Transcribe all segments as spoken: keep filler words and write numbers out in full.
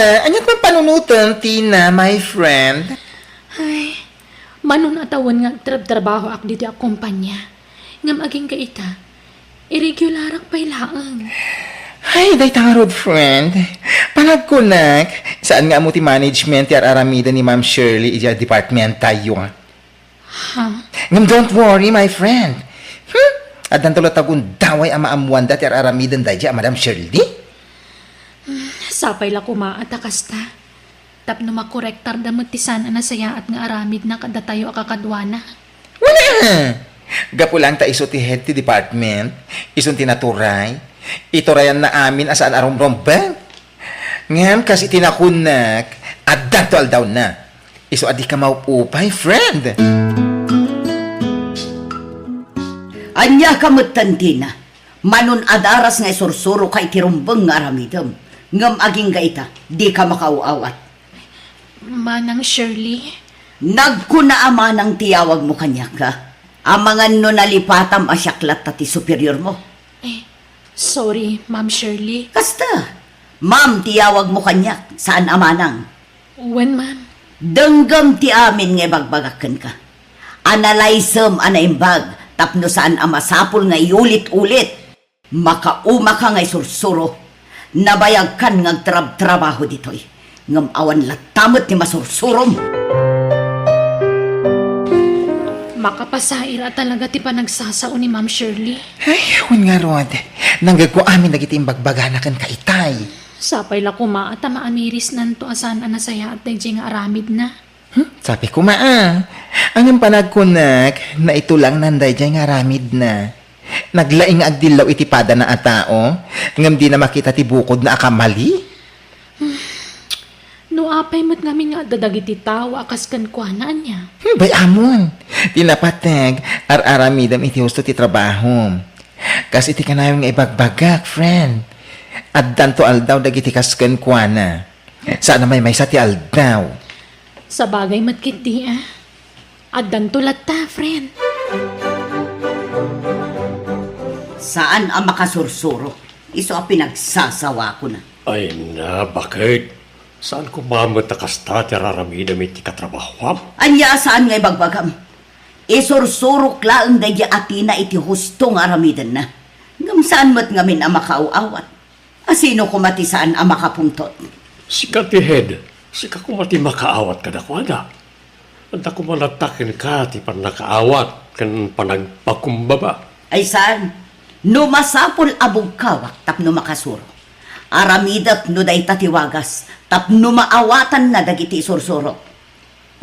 Ah, aniat man panunoten, Tina, my friend? Ay, manon a tawen nga agtrabtrabahoak ditoy a kompania. Ngem agingga ita, irregularak pay laeng. Ay, dayta ngarud, friend. Panagkunak, saan nga ammo ti management ti ar-aramiden ni Ma'am Shirley idiay department tayo. Ha? Ngem don't worry, my friend. Hmm? Addanto latta gundaway a maammoanda ti ar-aramiden daydiay a Madam Shirley. Sapay la koma a ta kasta. Tapno makorektarda met ti saan a nasayaat nga aramidna kadatayo a kakaduana. Wen a! Gapu laeng ta isu ti head ti department, isun ti naturay, iturayanna amin a saan a rumrumbeng. Ngem kas iti nakunnak, addanto aldawna. Isu a dika maupupay, friend. Ania ka metten, Tina? Manon adaras nga isursuroka iti rumbeng nga aramidem, ngem agingga ita, dika makaaw-awat. Manang Shirley? Nagkuna a manang ti yawagmo kaniak, a? Amangan no nalipatam a siak latta ti superiormo. Eh, sorry, Ma'am Shirley. Kasta, ma'am ti yawagmo kaniak, saan a manang. Wen, ma'am. Denggem ti amin nga ibagbagak kenka. Analaysem a naimbag tapno saan a masapul nga iulit-ulit. Makaumaka nga isursuro. Nabayagkan nga agtrabtrabaho ditoy. Ngem awan latta met ti masursurom. Makapasair a talaga ti panagsasao ni Ma'am Shirley. Ay, wen ngarud. Nanggegko amin dagiti imbagbagana kenka itay. Sapay la koma a ta maamirisnanto a saan a nasayaat daydiay nga aramidna. Hmm? Sapay koma a. Ngem panagkunak, naitulangnan daydiay nga aramidna. Naglaing nga agdillaw iti padana a tao, ngem dina makita ti bukodna a kamali. No apay met ngamin nga adda dagiti tao a kas kenkuana, ania? Hmm, bay-amon. Ti napateg, ar-aramidem iti husto ti trabahom. Kas iti kanayon nga ibagbagak, friend. Addanto aldaw dagiti kas kenkuana. Saan a maymaysa ti aldaw. Sabagay met ketdi, a. Addanto latta, friend. Saan a makasursuro. Isu a pinagsasawakona. Ay na, baket? Saan koma met a kasta ti ar-aramidem iti katrabahoam? Ania a saan nga ibagbagam? Isursurok laeng daydi a Tina iti husto nga aramidenna. Ngem saan met ngamin a makaaw-awat. A sino koma ti saan a makapungtot? Sika ti head, sika koma ti makaawat kadakuada. Adda koma latta kenka ti pannakaawat ken panagpakumbaba. Ay saan, no masapul a bugkawak tapno makasuro, aramidek no dayta ti wagas tapno maawatanna dagiti isursurok.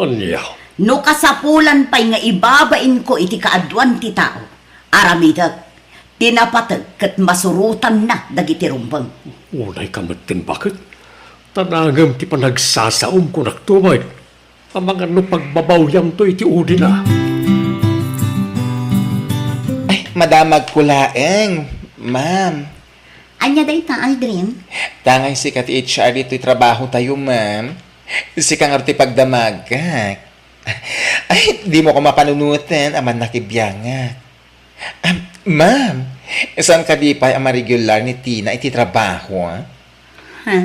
Ania? No kasapulan pay nga ibabainko iti kaaduan ti tao, aramidek ti napateg ket masurotanna dagiti rumbeng. Unayka metten, baket? Ta nangem ti panagsasaom, kunak tumet. Amangan no pagbabawyamto iti udina. Ay, madamagko laeng, ma'am. Ania dayta, Aldrin? Tangay sika ti H R ditoy trabaho tayo, ma'am. Sika ngarud ti pagdamagak. Ay, dimo ko mapanunoten, aman nakibiangak. Ah, ma'am, saan kadi pay a maregular ni Tina iti trabaho, a? Ha?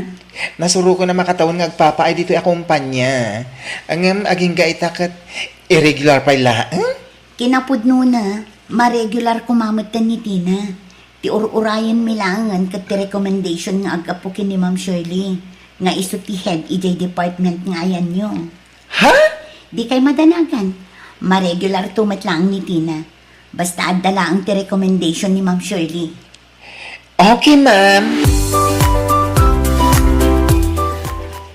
Nasurokon a makatawen nga agpapaay ditoy a kumpanya. Ngem agingga ita ket irregular pay laeng? Kinapudnona, maregular koma metten ni Tina. Ti ur-urayenmi laengen ket ti recommendation nga aggapu ken ni Ma'am Shirley, nga isu ti head idiay department nga ayanyo. Ha? Dikay madanagan. Maregularto met laeng ni Tina. Basta adda laeng ti recommendation ni Ma'am Shirley. Okay, ma'am.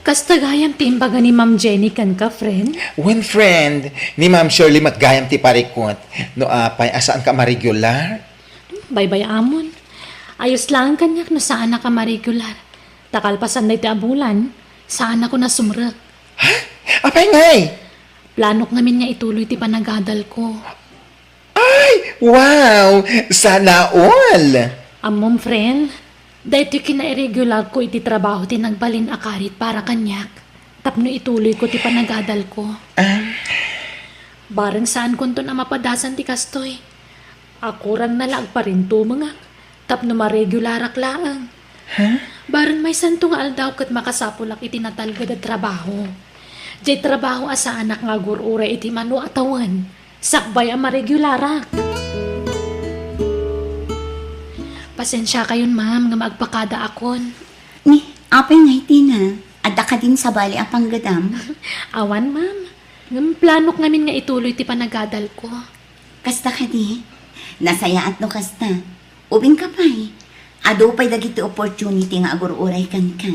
Kasta gayam ti imbaga ni Ma'am Jenny kenka, friend? Wen, friend, ni Ma'am Shirley met gayam ti parikut. No apay a saanka maregular? Baybay-amon. Ayos laeng kaniak no saannak a maregular. Ta kalpasan daytoy a bulan, saanakon a sumrek. Ha? Apay ngay? Planok ngamin nga ituloy ti panagadalko. Ay, wow! Sana all! Ammom, friend, daytoy kinairegularko iti trabaho ti nagbalin a karit para kaniak tapno ituloyko ti panagadalko. Ah. Bareng saankonton a mapadasan ti kastoy. Akurangna la agparintumengak tapno maregularak laeng. Ha? Bareng maysanto nga aldaw ket makasapulak iti natalged a trabaho. Diay trabaho a saanak nga agur-uray iti mano a tawen, sakbay a maregularak. Pasensiakayon, ma'am, nga maagpakadaakon. Ni, apay nga iti na? Adda kadin sabali a panggedam? Awan, ma'am. Ngem planok ngamin nga ituloy ti panagadalko. Kasta kadi? Nasayaat no kasta. Ubingka pay, adu pay dagiti opportunity nga agur-uray kenka.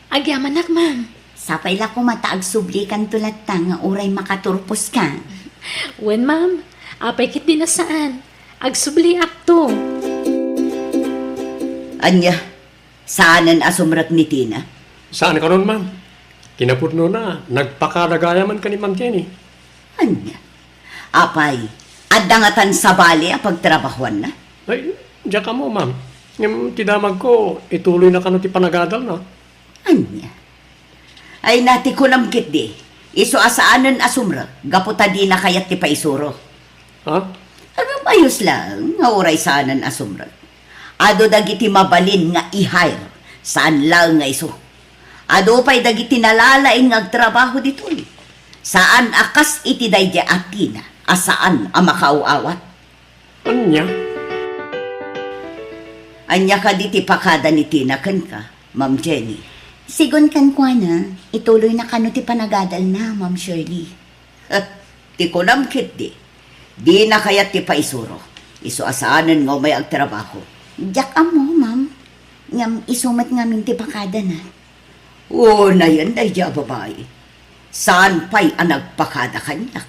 Agyamanak, ma'am. Sapay la koma ta agsublikanto latta nga uray makaturposka. Wen, ma'am. Apay ketdi a saan. Agsubliakto. Ania, saanen a sumrek ni Tina? Saan kanon, ma'am. Kinapudnona, nagpakada gayamen ken ni Ma'am Jenny. Ania? Apay, adda ngatan sabali a pagtrabahuanna? Ay, diak ammo, ma'am. Ngem ti damagko, ituloyna kano ti panagadalna. Ania? Ay, na, ti kunam ketdi, isu a saanen a sumrek gapu ta dina kayat ti paisuro. Ha? Agayos laeng nga uray saanen a sumrek. Adu dagiti mabalin nga i-hire, saan laeng nga isu. Adu pay dagiti nalalaing nga agtrabaho ditoy. Saan a kas iti daydiay a Tina a saan a makaaw-awat. Ania? Ania kadi ti pakada ni Tina kenka, Ma'am Jenny? Sigun kenkuana, ituloyna kano ti panagadalna, Ma'am Shirley. Ti kunam ketdi, dina kayat ti paisuro. Isu a saanen nga umay agtrabaho. Diak ammo, ma'am. Ngem isu met ngamin ti pakadana. Unayen daydiay a babai. Saan pay a nagpakada kaniak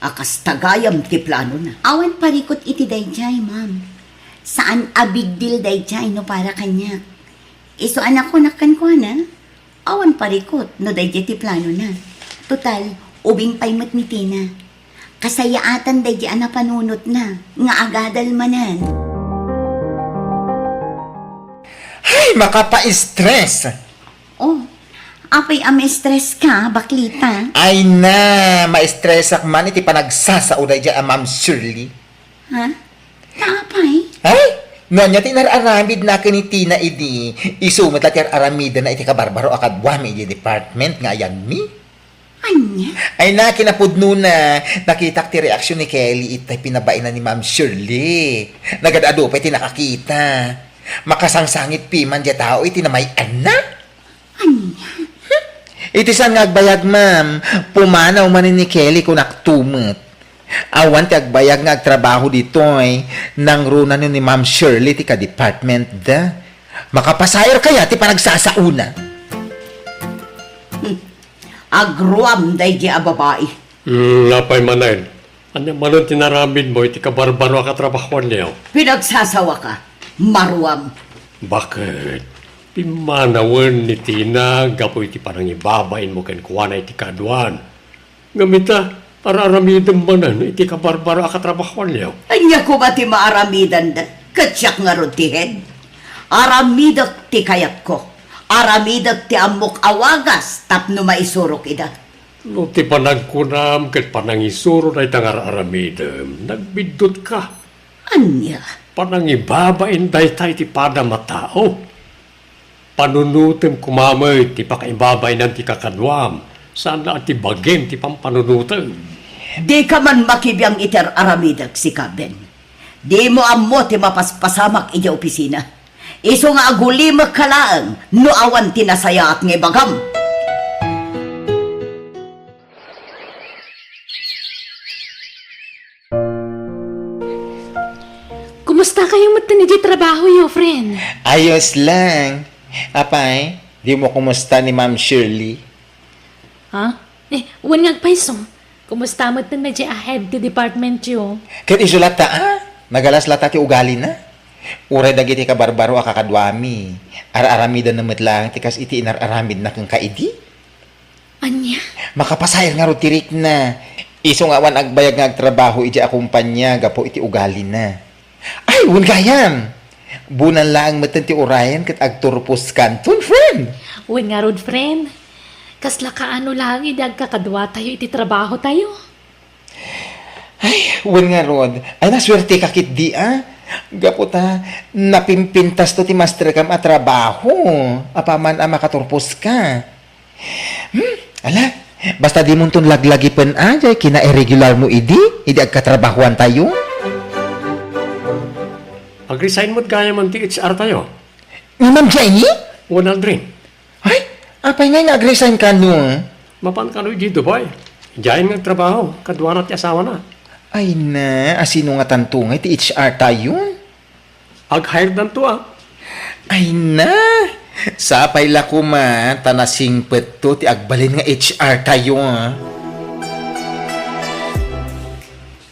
a kasta gayam ti planona. Awan parikut iti daydiay, ma'am. Saan a big deal daydiay no para kaniak. Isu a nakunak kenkuana, awan parikut no daydiay ti planona. Total, ubing pay met ni Tina. Kasayaatan daydiay a napanunotna nga agadal manen. Ay, makapa-stress! Oh, apay a ma-stress ka, baklita? Ay na, ma-stressak man iti panagsasao daydiay a Ma'am Shirley. Ha? Ta apay? Ay, no ania ti inar-aramidna ken ni Tina idi, isu met la ti ar-aramidenna iti kabarbaro a kaduami iti department nga ayanmi. Ania? Ay na, kinapudnona, nakitak ti reaksion ni Kelly itay pinabaina ni Ma'am Shirley. Nagad-adu pay ti nakakita. Makasangsangit piman diay tao iti namay-anna. Ania? Iti saan nga agbayag, ma'am, pumanaw manen ni Kelly kunakto met. Awan ti agbayag nga agtrabaho ditoy, nangruna ni Ma'am Shirley ti kadepartmentda. Makapasayar kaya ti panagsasaona? Hmm. Agruam daydiay a babai. Hmm, apay manen? Ania manen ti inaramidmo iti kabarbaro a katrabahuanyo? Pinagsasawaka, maruam. Baket? Pimmanawen ni Tina gapu iti panangibabainmo kenkuana iti kaaduan. Ngem ita, ar-aramidem manen iti kabarbaro a katrabahuanyo. Ania koma ti maaramidenda? Ket siak ngarud ti head? Aramidek ti kayatko. Aramidek ti ammok a wagas tapno maisurok ida. No ti panagkunam ket panangisuro dayta nga ar-aramidem, nagbiddutka. Ania? Panangibabain dayta iti padam a tao. Panunotem koma met ti pakaibabainan ti kakaduam, saan la a ti bagim ti pampanunotem. Dika man makibiang iti ar-aramidek, sika, Ben. Dimo ammo ti mapaspasamak idiay opisina. Isu nga agulimekka laeng no awan ti nasayaat nga ibagam. Kumusta kayo met idiay trabahoyo, friend? Ayos lang. Apay, dimo kumusta ni Ma'am Shirley? Ha? Eh, wen nga agpayso. Kumusta met idiay a head ti departmentyo? Ket isu latta, a? Nagalas latta ti ugalina. Uray dagiti kabarbaro a kakaduami, ar-aramidenna met laeng ti kas iti inar-aramidna kenka idi. Ania? Makapasayar ngarud ti rikna. Isu nga awan agbayag nga agtrabaho idiay a kumpania gapu iti ugalina. Ay, wen gayam! Bunan laeng metten ti urayen ket agturposkanton, friend! Wen ngarud, friend. Kasla kaano laeng idi agkakaduatayo iti trabahotayo? Ay, wen ngarud. Ay, nasuerteka ketdi, a? Gapu ta, napimpintasto ti masterkam a trabaho, apaman a makaturposka. Hmm, ala, basta dimonton laglagipen a, jay kinairregular mo idi, idi agkatrabahoantayo. Ag-resign met gayam ti H R tayo. Ni Ma'am Jenny? Wen, Aldrin. Ay, apay ngay nga ag-resign kano? Mapan kano idiay Dubai. Diayen nga agtrabaho, kaduana ti asawana. Ay na, asino ngatanto ngay ti H R tayo? Ag-hire danto, ah. Ay na, sapay la koma, ta nasingpetto ti agbalin nga H R tayo, ah.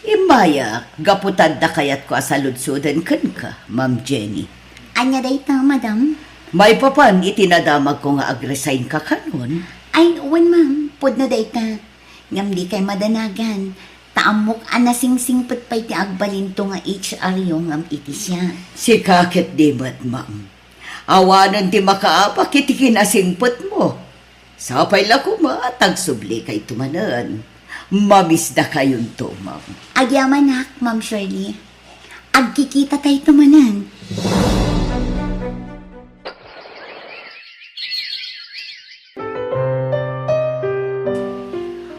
Immayak, gapu ta adda kayatko a saludsoden kenka, Ma'am Jenny. Ania dayta, madam? Maipapan iti nadamagko nga ag-resign ka kanon? Ay, wen, ma'am. Pudno dayta. Ngem dikay madanagan. Ta ammok a nasingsingpet pay ti agbalinto nga H R yo ngem iti siak. Sika ketdi met, ma'am. Awanen ti makaapak iti kinasingpetmo. Sapay la koma ta agsublikayo manen. Mamisdakayonto, ma'am. Agyamanak, Ma'am Shirley. Agkikitatayto manen.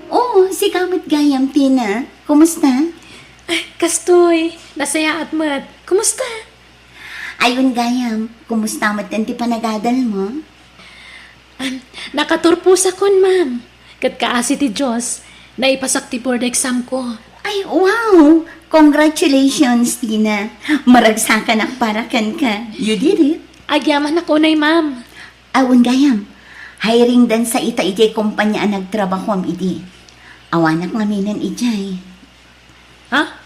Oo, sika met gayam, Tina. Kumusta? Ah, kastoy, nasayaat met. Kumusta? Ay, wen gayam, kumusta met ti panagadalmo? Am, nakaturposakon, ma'am. Ket kaasi ti Dios, naipasak ti board exam ko. Ay, wow! Congratulations, Tina. Maragsakanak para kenka. You did it. Agyamanak unay, ma'am. Awan gayam. Hiring dansa ita idiay kompania a nagtrabahoam idi. Awanak ngaminen idiay. Ha?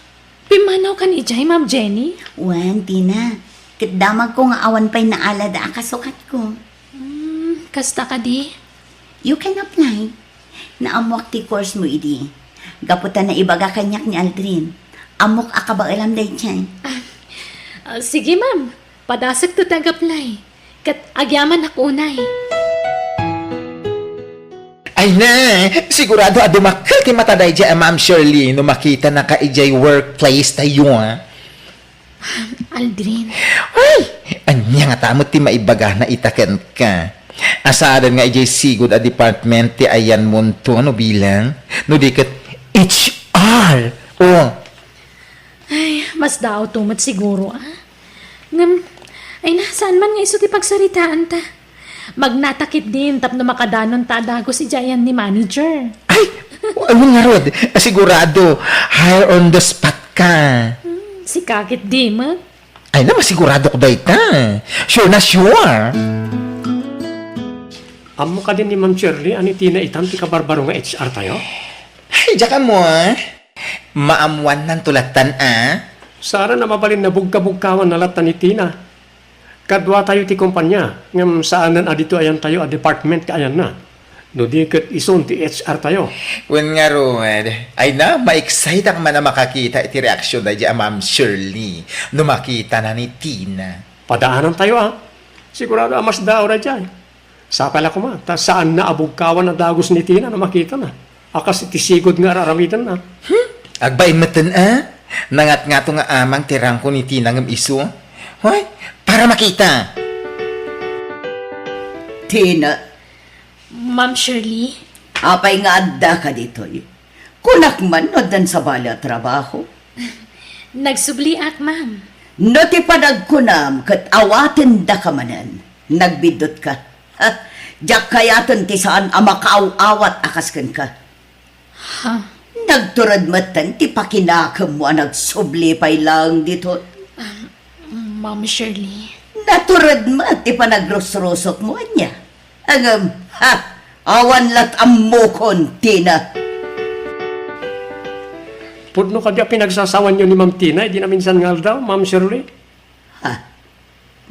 Pimmanawkan idiay, Ma'am Jenny? Wen, Tina. Ket damagko nga awan pay naalada a kasukatko. Hmm, kasta kadi? You can apply. Naammoak ti course mo idi. Gapu ta naibaga kaniak ni Aldrin. Ammok a kabaelam daydiay. Ah, ah, sige, ma'am. Padasekto ti ag-apply. Ket agyamanak unay. Ay na, sigurado a dumakkel ti mata daydiay a Ma'am Shirley no makitanaka idiay workplace tayo, ah. Aldrin. Ay! Ania ngata met ti maibagana ita kenka? Saanen nga idiay sigud a department ti ayanmonto no bilang? No di ket H R? Oh. Ay, masdaawto met siguro, ah. Ngem, ay na, saan man nga isu ti pagsaritaanta? Magnata ketdin tapno makadanonta a dagus idiay ayan ni manager. Ay, wen ngarud, sigurado, hire on the spot ka. Hmm, sika ketdi met. Ay na, masiguradok dayta. Sure na sure. Ammo kadi ni Ma'am Shirley a ni Tina itan ti kabarbaro nga H R tayo? Ay, diak ammo, ah. Maammuannanto lattan, ah. Saanen a mabalin nabugkabugkawan na lattan ni Tina. Kaduatayo ti kompania, ngem saanen a ditoy ayantayo a department ti ayanna. No di ket isun ti H R tayo. Wen ngarud, ay na, ma-exciteak man a makakita iti reaksion daydiay a Ma'am Shirley no makitana ni Tina. Padaanantayo, ah. Sigurado a masdaaw daydiay. Sapay la koma, ta saanna a bugkawan a dagus ni Tina no makitana a kas iti sigud nga ar-aramidenna. Hmm? Agbain metten, a? Nangatngato nga amang ti rangko ni Tina ngem isu. Hoy, para makita! Tina. Ma'am Shirley? Apay nga addaka ditoy? Kunak man no addan sabali a trabaho. Nagsubliak, ma'am. No ti panagkunam ket awatendaka manen, nagbiddutka. Ha, diak kayaten ti saan a makaaw-awat a kas kenka. Ha? Nagtured metten ti pakinakemmo a nagsubli pay laeng ditoy. Um, Ma'am Shirley. Natured met ti panagrusrusokmo, ania? Ngem, ha, awan lat ammokon, Tina. Pudno kadi a pinagsasawanyo ni Ma'am Tina idi naminsan nga aldaw, Ma'am Shirley? Ha?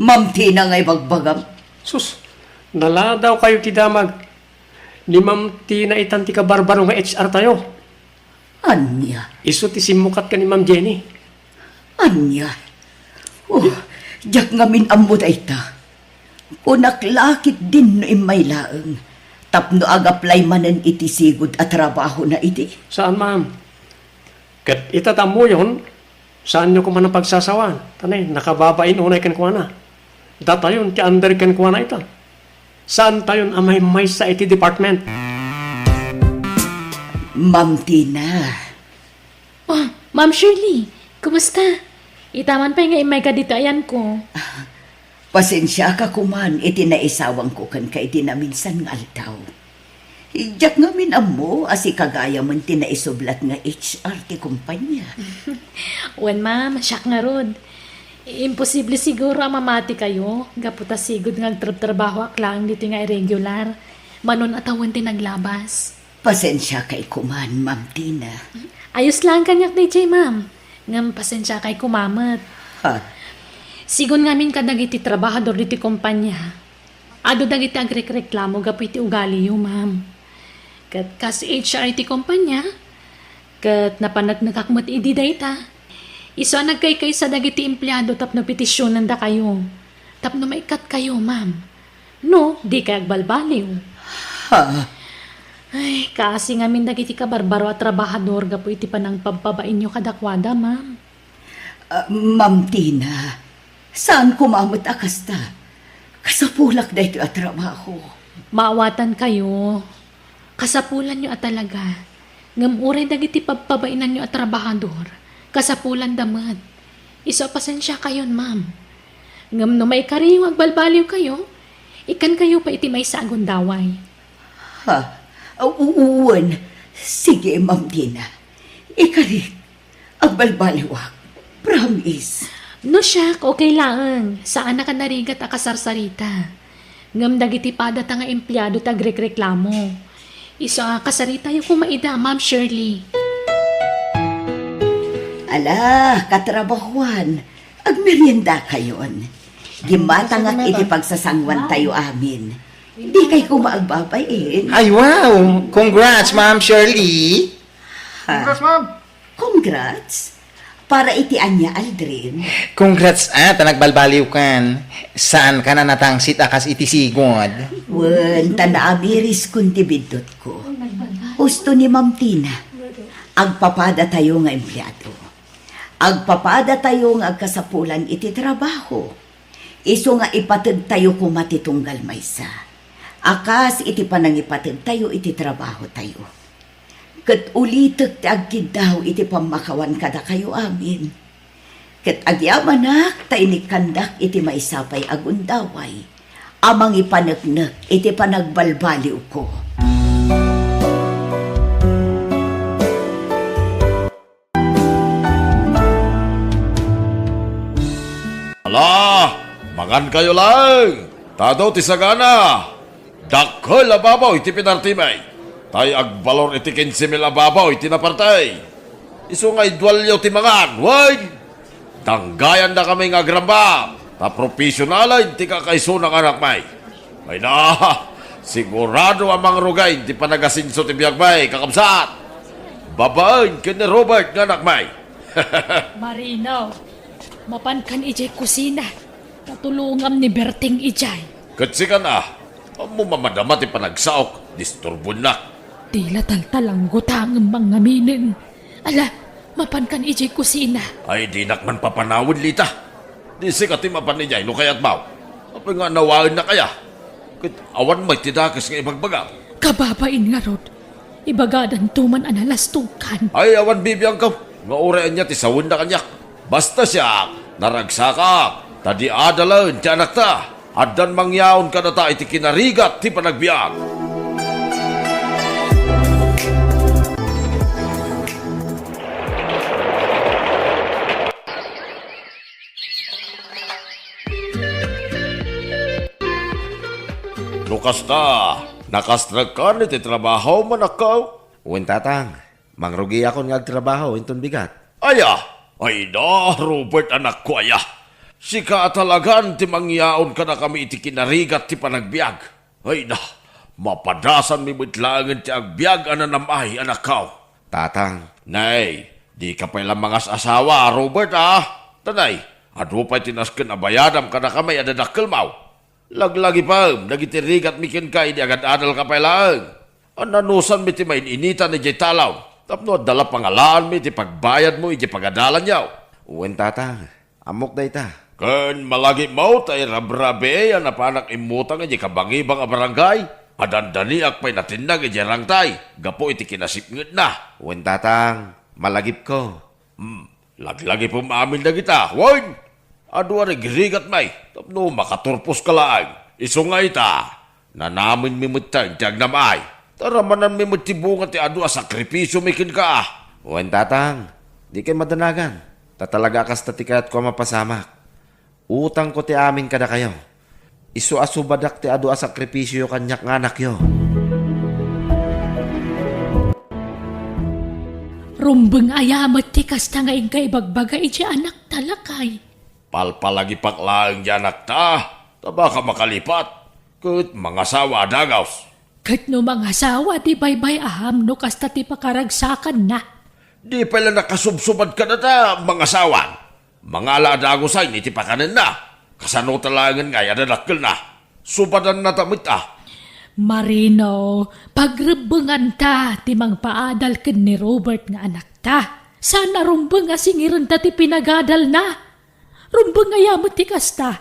Ma'am Tina nga ibagbagam? Sus, naladawkayo ti damag. Ni Ma'am Tina itan ti kabarbaro nga H R tayo. Ania? Isu ti simmukat ken ni Ma'am Jenny. Ania? Oh, diak ngamin ammo dayta. Kunak la ketdin no immay laeng tapno ag-apply manen iti sigud a trabahona idi. Saan, ma'am. Ket ita ta ammoyon, Saanyo koma a pagsasawan. Tanay, nakababain unay kenkuana. Datayon ti under kenkuana ita. Saantayon a maymaysa iti department. Ma'am Tina. Oh, Ma'am Shirley, kumusta? Ita man pay nga immayka ditoy ayanko. Pasensiaka koman iti naisawangko kenka iti naminsan nga aldaw. Diak ngamin ammo a sika gayamen ti naisublat nga H R ti kompania. Wen, ma'am, siak ngarud. Imposible siguro a mamatikayo gapu ta sigud nga agtrabtrabahoak laeng ditoy nga irregular. Manon a tawen ti naglabas. Pasensiakay koman, Ma'am Tina. Ayos laeng kaniak daydiay, ma'am. Ngem pasensiakay koma met. Ha? Sigun ngamin kadagiti trabahador ditoy kompania, adu dagiti agrekreklamo gapu iti ugaliyo, ma'am. Ket kas H R iti kompania, ket napaneknekak met idi dayta, isu a nagkaykaysa dagiti empleado tapno petisionendakayo, tapno maikkatkayo, ma'am. No, dikay agbalbaliw. Ha? Ay, kaasi ngamin dagiti kabarbaro a trabahador gapu iti panangpabpabainyo kadakuada, ma'am. Ah, Ma'am Tina, saan koma met a kasta. Kasapulak daytoy a trabaho. Maawatankayo. Kasapulanyo a talaga. Ngem uray dagiti pabpabainanyo a trabahador, kasapulanda met. Isu a pasensiakayon, ma'am. Ngem no maikariyo nga agbalbaliwkayo, ikkankayo pay iti maysa a gundaway. Ha? U-, wen. Sige, Ma'am Tina. Ikarik. Agbalbaliwak. Promise. No siak, okay laeng. Saanak a narigat a kasarsarita. Ngem dagiti padata nga empleado ti agrekreklamo. Isu a kasaritayo koma ida, Ma'am Shirley. Ala, katrabahuan, agmeriendakayon. Gimmatangak iti pagsasanguantayo amin. Dikay koma agbabain. Ay, wow! Congrats, Ma'am Shirley! Congrats, ma'am! Congrats! Para iti ania, Aldrin? Congrats a ta nagbalbaliwkan. Saankan a natangsit a kas iti sigud. Wen, ta naamiriskon ti biddutko. Husto ni Ma'am Tina. Agpapadatayo nga empleado. Agpapadatayo nga agkasapulan iti trabaho. Isu nga ipategtayo koma ti tunggal maysa. A kas iti panangipategtayo iti trabahotayo. Ket ulitek ti agkiddaw iti pammakawan kadakayo amin. Ket agyamanak ta inikkandak iti maysa pay a gundaway a mangipaneknek iti panagbalbaliwko. Ala, mangankayo laeng, ta adu ti sagana. Dakkel a baboy ti pinartimi, tay agbalor iti kinse mil a baboy ti naparti. Isu nga idualyo ti mangan, wen? Danggayandakami nga agrambam, ta profesionalen ti kakaisuna nga anakmi. Ay na, sigurado a mangrugay ti panagasenso ti biagmi, kakabsat. Babaen ken ni Robert nga anakmi. Marino, mapankan idiay kusina. Patulongam ni Berting idiay. Ket sika, ammom a madama ti panagsaok, disturbonak. Dila taltalanggo ta ngem mangngaminen. Ala, mapankan idiay kusina. Ay, dinak man papanawen, Lita. Di sika ti mapan idiay no kayatmo. Apay nga nawaennak aya? Ket awan met ti dakes nga ibagbagam. Kababain ngarud. Ibagadanto man a nalastokan. Ay, awan bibiangko nga uray ania ti sawenna kaniak. Basta siak, naragsakak, ta di adalen ti anakta. Addan mangyaon kadata iti kinarigat ti panagbiag. No kasta, nakastrekkan iti trabahom, anakko? Wen, tatang. Mangrugiakon nga agtrabaho inton bigat. Aya! Ay da, Robert, anakko aya. Sika a talagan ti mangyaon kadakami iti kinarigat ti panagbiag. Ay da, mapadasanmi met laengen ti agbiag a nanam-ay, anakko. Tatang. Nay, dika pay la mangas-asawa, Robert, a? Ta nay, adu pay ti nasken a bayadam kadakami a dadakkelmo. Laglagipem dagiti rigatmi kenka idi agad-adalka pay laeng. Ananusanmi ti main-initan idiay talon tapno adda la pangalaanmi iti pagbayadmo idiay pagadalanyo. Wen, Tatang. Ammok dayta. Ken malagipmo ta irabrabii a napanak immutang idiay kabangibang a barangay a dandaniak pay natinnag idiay rangtay gapu iti kinasipngetna. Wen, Tatang. Malagipko. Hmm, laglagipem amin dagita, wen? Adu a rigrigat may, tapno makaturposka laeng. Isu nga ita, nanamenmi metten ti agnam-ay. Ta ramananmi met ti bunga ti adu a sakripisiomi kenka. Wen, Tatang, dikay madanagan. Ta talaga a kasta ti kayatko a mapasamak. Utangko ti amin kadakayo. Isu a subadak ti adu a sakripisioyo kaniak nga anakyo. Rumbeng aya met ti kasta nga inka ibagbaga iti anakta, lakay? Palpalagipak laeng ti anakta, ta baka makalipat, ket mangasawa a dagus. Ket no mangasawa, di baybay-am no kasta ti pakaragsakanna. Di pay la nakasubsubad kadata mangasawan. Mangala a dagusen iti pakanenna. Kasano ta laengen ngay a dadakkelna? Subadanna ta met a. Marino, pagrebbenganta ti mangpaadal ken ni Robert nga anakta. Saan a rumbeng a singirenta ti pinagadalna. Rumbeng aya met ti kasta.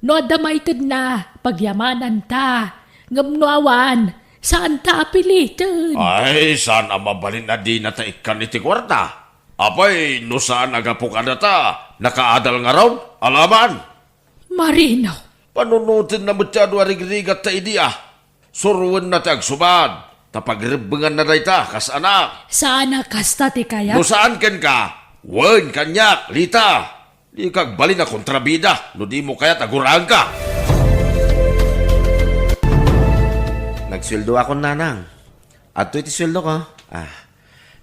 No adda maitedna, pagyamananta. Ngem no awan, saanta a piliten. Ay, saan a mabalin a dinata ikkan iti kuarta? Apay, no saan a gapu kadata, nakaadal ngarud? Alaman! Marino! Panunotenna met ti adu a rigrigatta idi a. Suroenna ti agsubad, ta pagrebbenganna dayta kas anak. Saan a kasta ti kayat? No saan kenka, wen kaniak, Lita. Dika agbalin a kontrabida no dimo kayat a guraenka. Nagsueldoakon, Nanang. Adtoy ti sueldoko. Ah,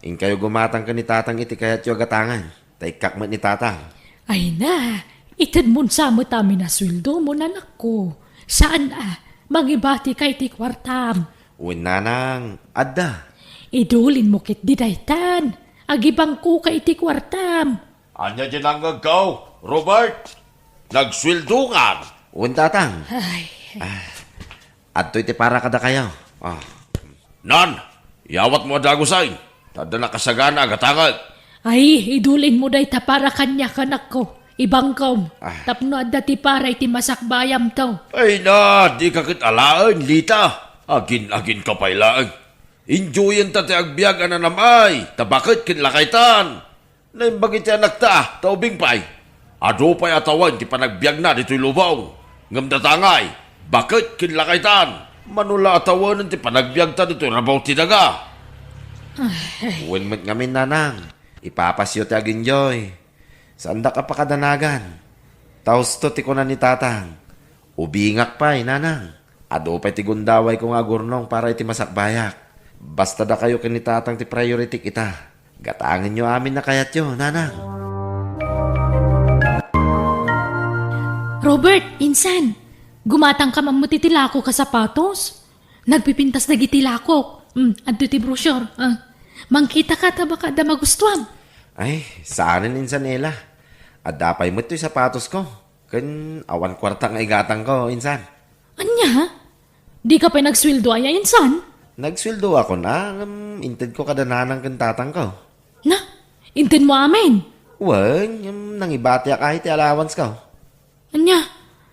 inkayo gumatang ken ni Tatang iti kayatyo a gatangen. Ta ikkak met ni Tatang. Ay na, itedmon sa met amin a sueldomo, anakko. Saan a, mangibatika iti kuartam. Wen, Nanang, adda. Idulinmo ketdi daytan. Agibangkoka iti kuartam. Ania ti nangngegko, Robert? Nagsueldokan. Wen, Tatang. Ay. Ah, adtoy ti para kadakayo. Ah. Nan, iyawatmo a dagusen, ta adda nakasagana a gatangek. Ay, idulinmo dayta para kaniak, anakko. Ibangkom, Ah. tapno adda ti para iti masakbayamto. Ay na, dika ket alaen, Lita. Agin-aginka pay laeng. Enjoyenta ti agbiag a nanam-ay, ta baket ken lakaytan. Naimbag iti anakta, ta ubing pay. Adu pay a tawen ti panagbiagna ditoy lubong. Ngem data ngay, baket ken lakaytan. Mano la a tawenen ti panagbiagta ditoy rabaw ti daga. Ay. Wen met ngamin, Nanang. Ipapasyo ti agenjoy. Saandak a pakadanagan. Ta husto ti kuna ni Tatang. Ubingak pay, Nanang. Adu pay ti gundawayko nga agurnong para iti masakbayak. Basta dakayo ken ni Tatang ti priority-k ita. Gatangenyo amin a kayatyo, Nanang. Robert, insan, gumatangka man met iti lakok a sapatos? Nagpipintas dagiti lakok. Mm, adtoy ti brochure. Ah, mangkitaka ta baka adda magustuam. Ay, saanen insan, Ela. Adda pay met toy sapatosko. Ken awan kuarta nga igatangko, insan. Ania? Dika pay nagsueldo aya, insan? Nagsueldoakon a, ngem intedko kada nanang ken tatangko. Na? Intedmo amin? Wen, ngem nangibatiak ay ti allowancesko. Ania?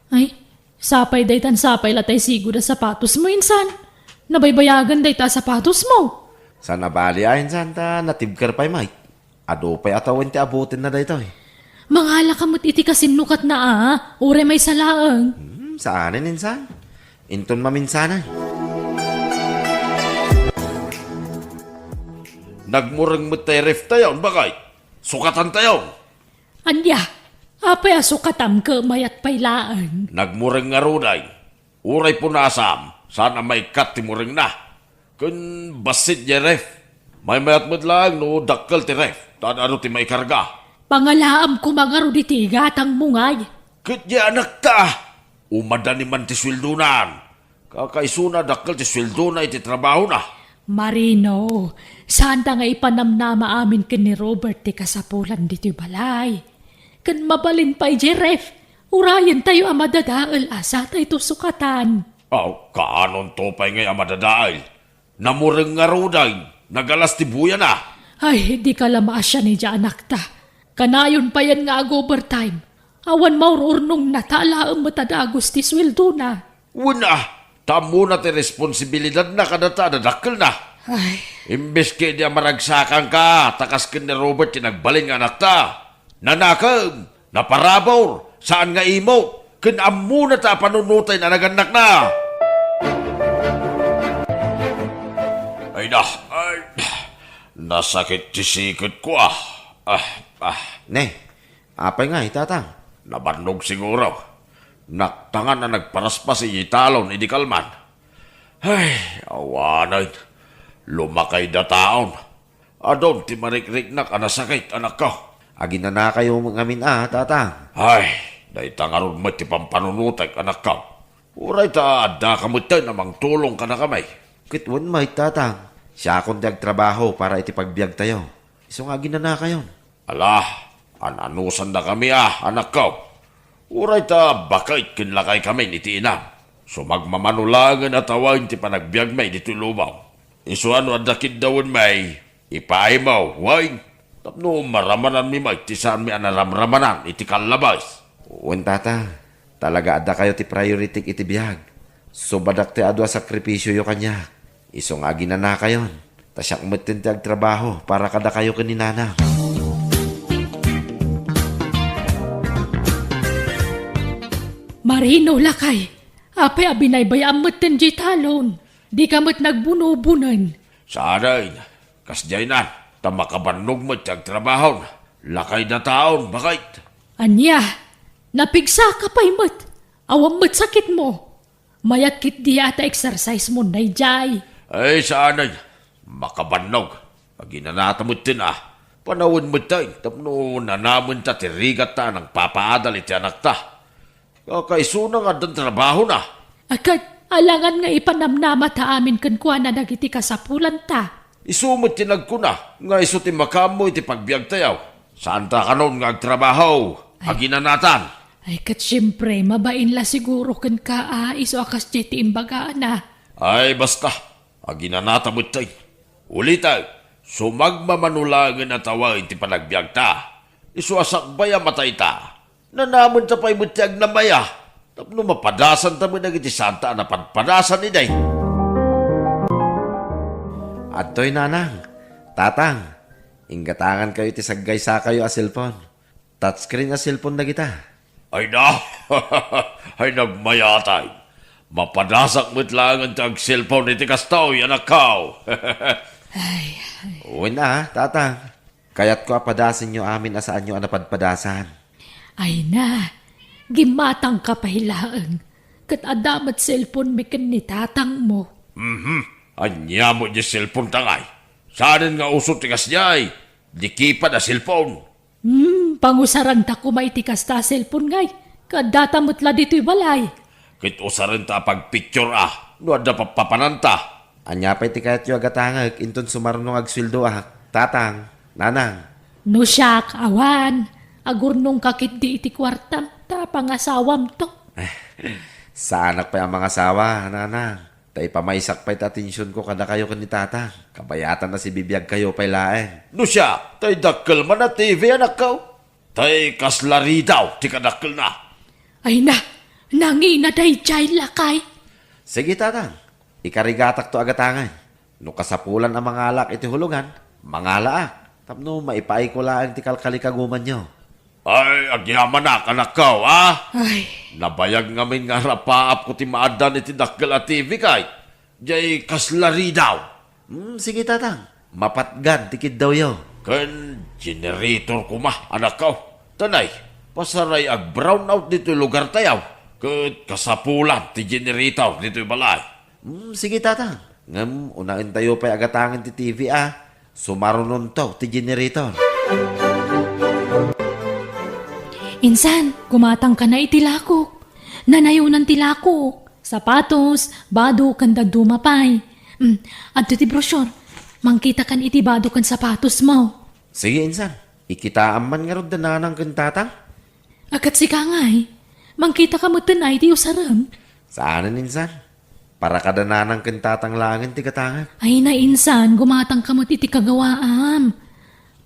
Ay, sapay daytan sapay la tay sigud a sapatosmo, insan. Nabaybayagan dayta a sapatosmo. Saan a bali a, insan, ta natibker pay met. Adu pay a tawen ti abutenna daytoy. Mangalaka met iti kasinnukatna a, uray maysa laeng. Hmm, saanen, insan. Inton maminsanan. Nagmureng met tay ref tayon, bakay? Sukatantayon. Ania? Apay a sukatam ket mayat pay laeng? Nagmureng ngaruden. Uray punasam, saan a maikkat ti murengna. Ken bassit diay ref. Maymayat met laeng no dakkel ti ref, ta ad-adu ti maikarga. Pangalaam koma ngarud iti igatangmo ngay. Ket diay anakta, umadani man ti sueldonan. Kakaisuna a dakkel ti sueldona iti trabahona. Marino, saanta nga ipanamnama amin ken ni Robert ti kasapulan ditoy balay. Ken mabalin pay diay ref, urayentayo a madadael a satayto sukatan. Aw, kaanonto pay ngay a madadael? Namureng ngaruden, nagalas ti buyana. Ay, dika la maasian idiay anakta. Kanayon payen nga ag-overtime. Awan maur-urnongna ta alaem met a dagus ti sueldona. Wen a, ta ammona ti responsibilidadna kadata a dadakkelna. Ay. Imbes ketdi a maragsakangka, ta kas ken ni Robert ti nagbalin nga anakta. Nanakem, naparabur, saan nga imot, ken ammona ta a panunotay nga nagannakna. Ay na, ay, nasakit ti siketko, ah. Ah, ah. Ne, apay ngay, Tatang? Nabannog siguro. Naktangan a nagparaspas idiay talon idi kalman. Ay, awanen. Lumakayda taon. Adun ti marikriknak a nasakit, anakko. Aginanakayo ngamin a, Tatang? Ay, dayta ngarud met ti pampanunotek, anakko. Uray ta addaka metten a mangtulong kadakami. Ket wen met, Tatang. Siakon ti agtrabaho para iti pagbiagtayo. Isu nga aginanakayon. Ala, an-anusandakami a, anakko. Uray ta baket ken lakaykami iti inam. Sumagmamano laengen a tawen ti panagbiagmi ditoy lubong. Isu a no adda kiddawenmi, ipaaymo, wen? Tapno maramananmi met ti saanmi a naramramanan iti kallabes. Wen, Tata. Talaga addakayo ti priority iti biag. Subadak ti adu a sakripisioyo kaniak. Isu nga aginanakayon. Ta siak metten ti agtrabaho para kadakayo ken ni Nanang. Marino, lakay. Apay a binaybayaam metten diay talon? Dika met nagbunobunen. Saanen, kasdiaynan, ta makabannog met ti agtrabahon. Lakayda taon, baket. Ania? Napigsaka pay met? Awan met sakitmo? Mayat ketdi a ta exercise-mon daydiay. Ay, saanen. Makabannog. Aginanata metten a. Panawen metten tapno nanamenta ti rigatta a nagpapaadal iti anakta. Kakaisuna nga addan trabahona. A ket, alangan nga ipanamnamata amin kenkuana dagiti kasapulanta. Isu met ti nagkuna nga isu ti makaammo iti pagbiagtayo. Saanta kanon nga agtrabaho, Ay. Aginanatan. Ay, ket siempre, mabain la siguro kenka a isu a kasdiay ti imbagana. Ay, basta. Aginanata metten. Uliten, sumagmamano laengen a tawen ti panagbiagta. Isu a sakbay a matayta. Nanamenta pay met ti agnamaya. Tapno mapadasanta met dagiti saanta a napadpadasan idi. Adtoy, Nanang, Tatang, inggatangankayo iti saggaysakayo a cellphone. Touchscreen a cellphone dagita. Ay na! Ay, nagmayatay. Mapadasak met laengen ti ag-cellphone iti kastoy, anakko. Ay, ay. Wen a, Tatang. Kayatko a padasenyo amin a saanyo a napadpadasan. Ay na, gimmatangka pay laeng. Ket adda met cellphone-mi ken ni tatangmo. Mhm. Ania met diay cellphone-ta ngay? Saanen nga uso ti kasdiay? Di keypad a cellphone. Hmm, pangusaranta koma iti kasta a cellphone ngay. Kaddata met la ditoy balay. Ket usarenta a pagpicture a no adda pappapananta. Ania pay ti kayatyo a gatangek inton sumarno nga agsueldoak, Tatang, Nanang? No siak, awan. Agurnongka ketdi iti kuartam ta pangasawamto. Saanak pay a mangasawa, Nanang. Ta ipamaysak pay ti atensionko kadakayo ken ni Tatang. Kabayatan a sibibiagkayo pay laeng. No siak, tay dakkel man a T V, anakko. Tay kasla ridaw ti kadakkelna. Ay na, nangina daydiay, lakay. Sige, Tatang. Ikarigatakto a gatangen. No kasapulan a mangalaak iti hulugan, mangalaak. Tapno maipaayko laeng ti kalkalikagumanyo. Ay, agyamanak, anakko, a? Ay. Nabayag ngamin nga arapaapko ti maaddaan iti dakkel a T V kay. Jay kasla ridaw. Hmm, sige, Tatang. Mapatgan ti kiddawyo. Ken generator koma, anakko. Tanay, pasaray ag-brownout ditoy lugartayo. Ket kasapulan ti generator ditoy balay. Hmm, sige, Tatang. Ngem unaentayo pay a gatangen ti T V a. Sumarunonto ti generator. Insan, gumatangkana iti lakok. Nanayonan ti lakok. Sapatos, bado, ken dadduma pay. Hmm, adto ti brochure. Mangkitakan iti bado ken sapatosmo. Sige, Insan. Ikitaam man ngarud da Nanang ken Tatang? A ket sika ngay, mangkitaka metten a iti usarem? Saanen, Insan. Para kada Nanang ken Tatang laengen ti gatangek. Ay na, Insan, gumatangka met iti kagawaam.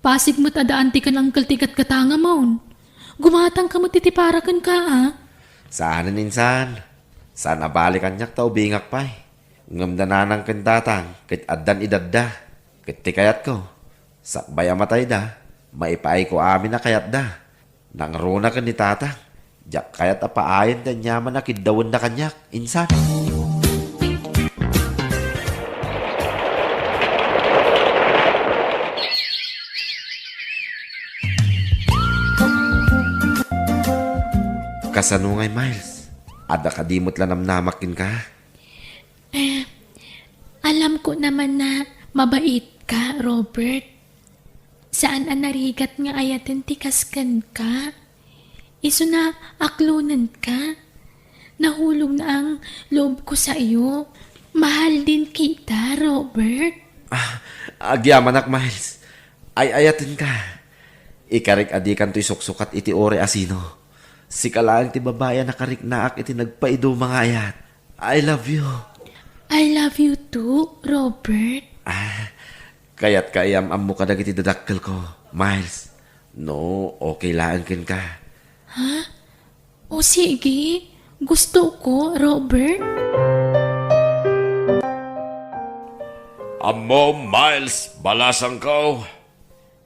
Pasig met a daan ti ken uncle ti gatgatangamon. Gumatangka met iti para kenka, a? Saanen insan. Saan a bali kaniak ta ubingak pay. Ngem da nanang ken tatang ket addan edadda. Ket ti kayatko, sakbay a matayda, maipaayko amin a kayatda. Nangruna ken ni tatang, diak kayat a paayen ti aniaman a kiddawenda kaniak, insan. Kasano ngay, Miles? Adda kadi met la namnamak kenka? Eh, alam ko naman na mabait ka, Robert. Saan a narigat nga ayaten ti kas kenka. Isuna, aklonenka. Nahulog na ang loob ko sa iyo. Mahal din kita, Robert. Ah, agyamanak, Miles. Ay-ayatenka. Ikarik a dikanto isuksukat iti uray a sino. Sika laeng ti babai a nakariknaak iti nagpaiduma nga ayat. I love you. I love you too, Robert. Ah, kayatka iyam-ammo kadagiti dadakkelko, Miles. No, okay laeng kenka. Ha? O sige, gusto ko, Robert. Ammom, Miles, balasangko.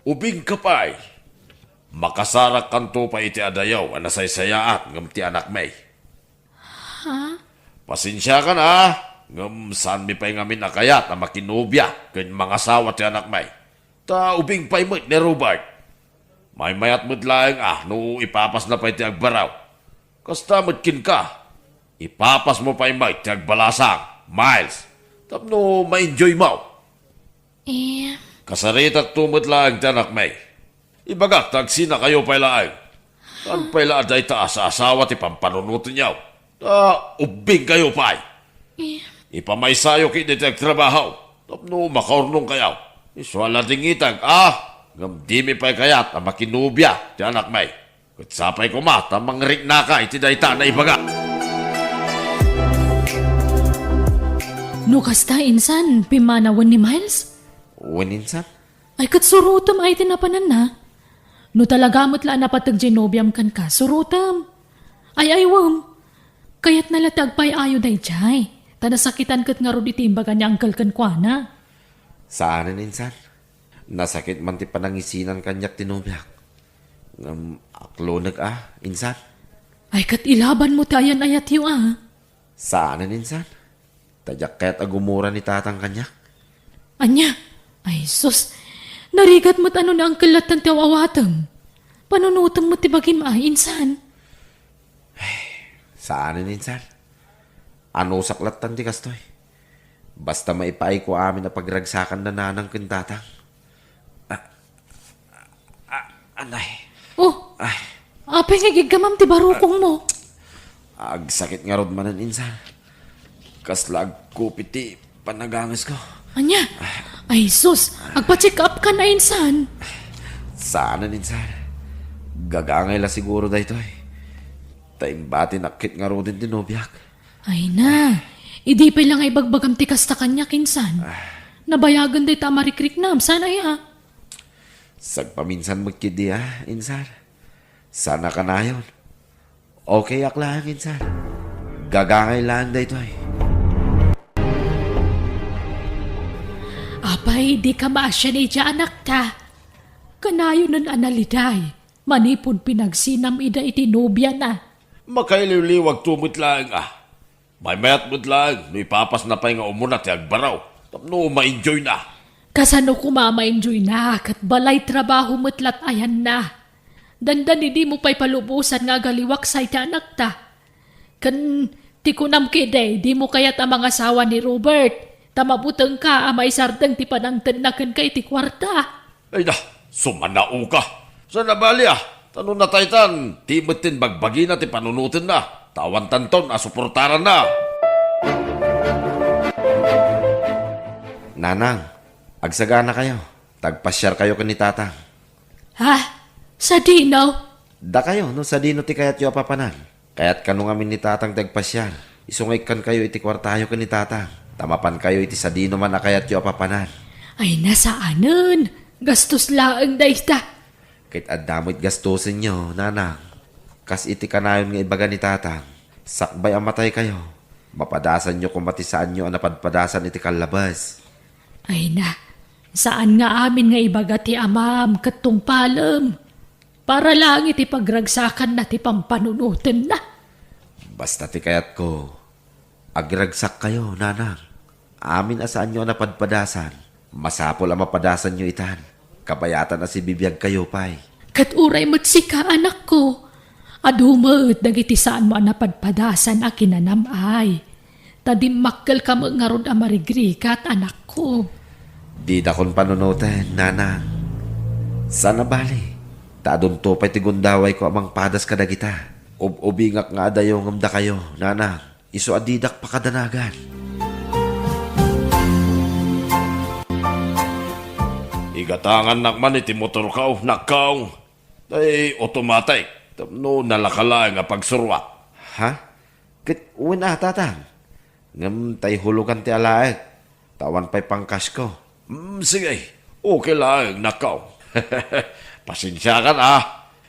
Ubingka pay. Makasarakkanto pay iti adayo a nasaysayaat ngem ti anakmi. Ha? Pasensiakan a, ngem saanmi pay ngamin a kayat a makinobia ken mangasawa ti anakmi. Ta ubing pay met ni Robert. Maymayat met laeng a no ipapasna pay ti agbaraw. Kasta met kenka, ipapasmo pay met ti agbalasang, Miles, tapno ma-enjoymo. Eh. Kasaritakto met laeng ti anakmi. Ibagak ta agsinakayo pay laeng. Saan pay la a dayta a saasawa ti pampanunotenyo? Ta ubbingkayo pay. Eh. Ipamaysayo ketdi ti agtrabaho tapno makaurnongkayo. Isua la dingitag a ngem dimi pay kayat a makinobia ti anakmi. Ket sapay koma ta mangriknaka iti dayta a naibagak. No kasta, insan, pimmanawen ni Miles? Wen, insan. Ay, ket surotem ay ti napananna. No talaga met la a napateg diay nobiam kenka, surotem. Ay-aywem. Kayatna la ti agpay-ayo daydiay. Ta nasakitan ket ngarud iti imbaga ni uncle kenkuana. Saanen, insan. Nasakit man ti panangisinan kaniak ti nobiak. Ngem aklonek a, insan. Ay, ket ilabanmo ti ayan-ayatyo a. Saanen, insan. Ta diak kayat a gumura ni tatang kaniak. Ania? Ay, sus. Narigat met a no ni uncle lattan ti aw-awatem. Panunotem met ti bagim a, insan. Saanen, insan. Anusak lattan ti kastoy. Basta maipaayko amin a pagragsakan da nanang ken tatang. Ah, ah, anay. Oh, ay. Apay nga igiggamam ti barukongmo? Agsakit ngarud manen, insan. Kasla agkupit ti panagangesko. Ania? Ay, sus, agpa-check up ka na, insan. Saanen, insan. Gagangay la siguro daytoy. Ta imbati nakit ngaruden ti nobiak. Ay na, idi pay la nga ibagbagam ti kasta kaniak, insan. Nabayagen dayta a marikriknam, saan aya? Sagpaminsan met ketdi a, insan. Saan a kanayon. Okay ak laeng, insan. Gagangay laeng daytoy. Apay, dika maasian idiay anakta. Kanayonen a naliday, manipud pinagsinam ida iti nobiana. Makailiwliwagto met laeng a. Maymayat met laeng no ipapasna pay nga umuna ti agbaraw tapno ma-enjoyna. Kasano koma ma-enjoyna ket balay trabaho met lat ayanna? Dandani dimo pay palubosan nga agaliwaksa iti anakta. Ken ti kunam ketdi, dimo kayat a mangasawa ni Robert, ta mabutengka a maisardeng ti panangtedna kenka iti kuarta. Ay da, sumanaoka. Saan a bali a, ta no nataytan, ti met ti bagbagina ti panunotenna, ta awantanton a suportaranna. Nanang, agsaganakayo. Ta agpasiarkayo ken ni Tatang. Ha? Sadino? Dakayo, no sadino ti kayatyo a papanan. Kayat kano ngamin ni Tatang ti agpasiar. Isu nga ikkankayo iti kuartayo ken ni Tatang. Ta mapankayo iti sadino man a kayatyo a papanan. Ay, na saanen. Gastos laeng dayta. Ket adda met gastosenyo, nanang. Kas iti kanayon nga ibaga ni tatang, sakbay a mataykayo, mapadasanyo koma ti saanyo a napadpadasan iti kallabes. Ay na, saan nga amin nga ibaga ti amam ket tungpalem. Para laeng iti pagragsakanna ti pampanunotenna. Basta ti kayatko, agragsak kayo, nanang. Amin a saanyo a napadpadasan, masapul a mapadasanyo itan. Kabayatan a sibibiag kayo pay. Ket uray met sika, anakko, adu met dagiti saanmo a napadpadasan a kinanam-ay. Ta dimmakkelka met ngarud a marigrigat, anakko. Didakon panunoten, nanang. Saan a bali, ta adunto pay ti gundawayko a mangpadas kadagita. Ub-ubingak nga adayo ngem dakayo, nanang. Isu a didak pakadanagan. Igatangannak man iti motorko, nakkaw. Tay automatic, tapno nalaka laeng a pagsuruak. Ha? Ket wen a, tatang. Ngem tay hulugan ti alaek, ta awan pay pangkasko. Mm, sige, okay laeng, nakkaw. Pasensiakan, a.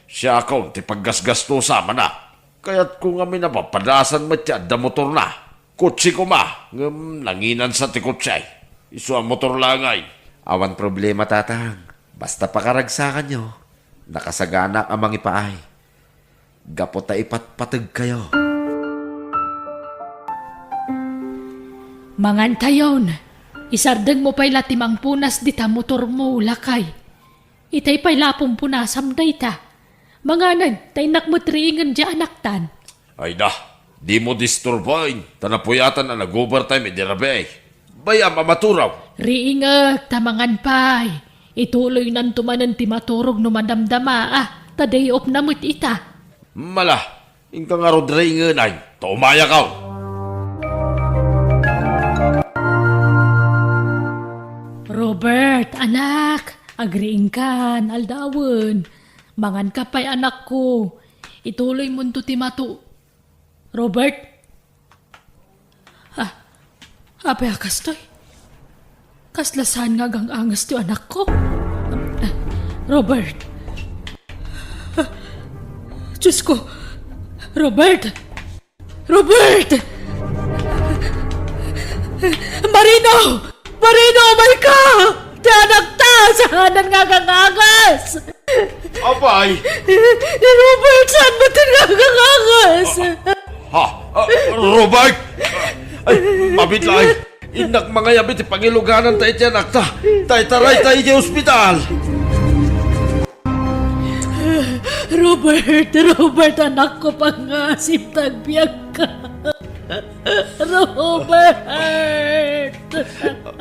Siakon ti paggasgastosa, manak. Kayatko ngamin a papadasan met ti adda motorna. Kotse koma, ngem nanginansa ti kotse. Isu a motor laeng ay. Awan problema, tatang. Basta pakaragsakanyo, nakasaganak a mangipaay. Gapu ta ipatpategkayo. Mangantayon, isardengmo pay la ti mangpunas dita motormo, lakay. Itay pay la a pumpunasam dayta. Manganen, ta innak met riingen diay anaktan. Ay da, dimo disturboen, ta napuyatan a nag-overtime idi rabii. Bay-am a maturaw. Riingek, ta mangan pay. Ituloynanto manen ti maturog no madamdama, a, ta day off na met ita. Mala, inka ngarud riingenay, ta umayakaw. Robert, anak, agriingkan, aldawen. Manganka pay, anakko. Ituloymonto ti matu-, Robert? Ah, apay a kastoy? Kasla saan nga agang-anges ti anakko? Robert! Diyos ko! Robert! Robert! Marino! Marino, umayka! Ti anakta, saanan nga agang-anges! Apay! Ni Robert, saan met nga agang-anges? Ha? Ah, Robert! Ay, mabiit laeng. Innak mangayab iti pangilugananta iti anakta. Tay, taray ta iti ospital. Robert, Robert, anakko, pangngasim ta agbiagka. Robert!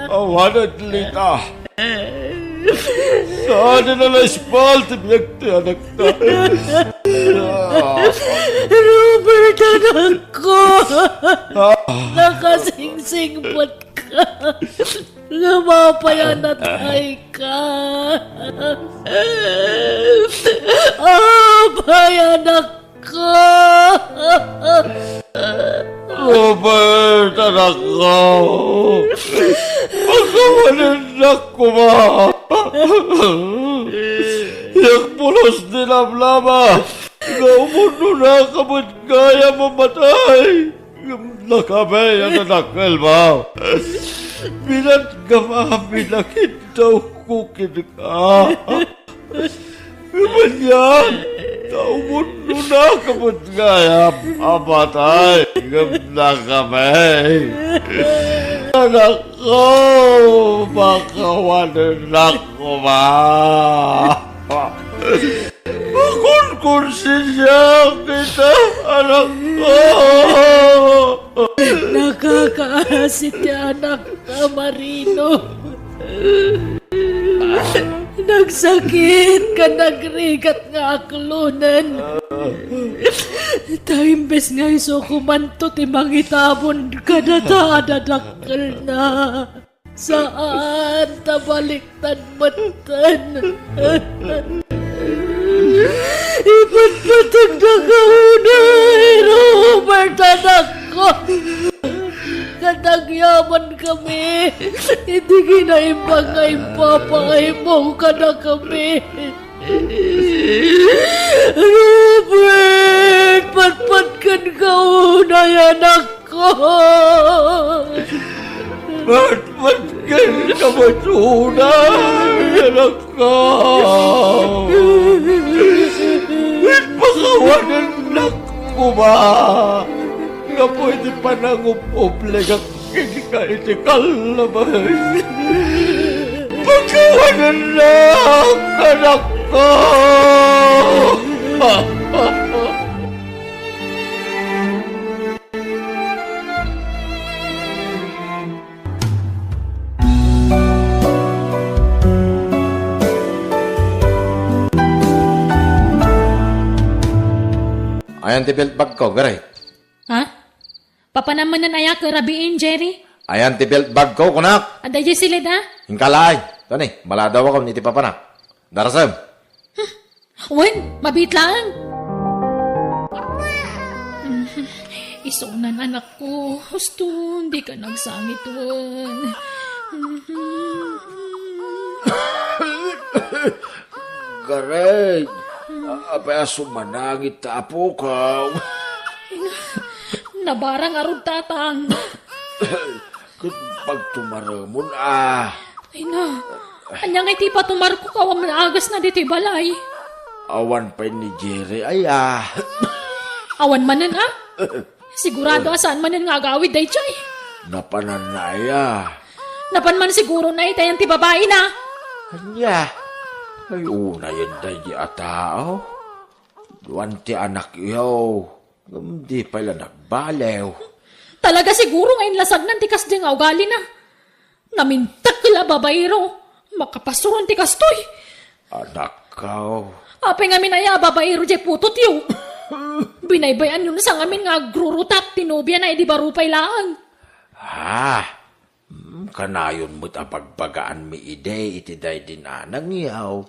Awanen, Lita. Saan a nalaisbal ti biag ti anakta. Robert, anakko! Nakasingsingpet ka. Nga mapay a natayka. Apay, anakko. Robert, anakko. Pakawanennak koma. Diak pulos ti lamlama. Nga umurnonaka met gayam a matay. Ngem nakabay a nadakkelmo. Binatgam amin a kiddawko kenka. Ngem ania, ta umurnonaka met gayam a matay ngem nakabay. Anakko, pakawanennak koma. Makonkonsensiaak ita, anakko. Nakakaasi ti anakta, Marino. Nagsakit ken nagrigat nga aklonen. Ta imbes nga isu komanto ti mangitabon kadata a dadakkelna. Saan, ta baliktad metten. Ipatpategdaka unay, Robert, anakko. Nagyamankami iti kinaimbag nga impapaaymo kadakami. Ruben, patpatkenka unay, anakko. Patpatkenka met unay, anakko. Ket pakawanennak koma gapu iti panangub-ubligak kenka iti kallabay. Pakawanennak, anakko! Ayan ti belt bagko, Gareth. Ha? Papanam manen aya ket rabiin, Jerry? Ayan ti belt bagko, kunak. Adda diay siled, a? Inka laeng. Tani, maladawakon iti papanak. Darasem. Wen, mabiit laeng. Isunan, anakko. Husto, dika nagsangit wen. Gareth, a-, apay a sumanangit ta apokaw? Nabara ngarud, tatang. Ket pagtumaremon, a. Ay na, ania ngay ti ipatumarko, awan man agasna ditoy balay? Awan pay ni Jerry, aya. Awan manen, a? Sigurado a saan manen nga agawid daytoy. Napananna, aya. Napan man sigurona itayan ti babaina. Ania? Ay, unayen daydi a tao. Duan ti anakyo, ngem di pay la nagbaliw. Talaga siguro nga inlasagnan ti kasdi nga ugalina. Namintak la a babaero. Makapasuron ti kastoy. Anakko. Apay ngamin aya a babaero diay putotyo? Binaybay-anyo sa ngamin nga agrurutak ti nobiana idi baro pay laeng. Ah, mm, kanayon met a bagbagaanmi idi iti daydi nanangyo.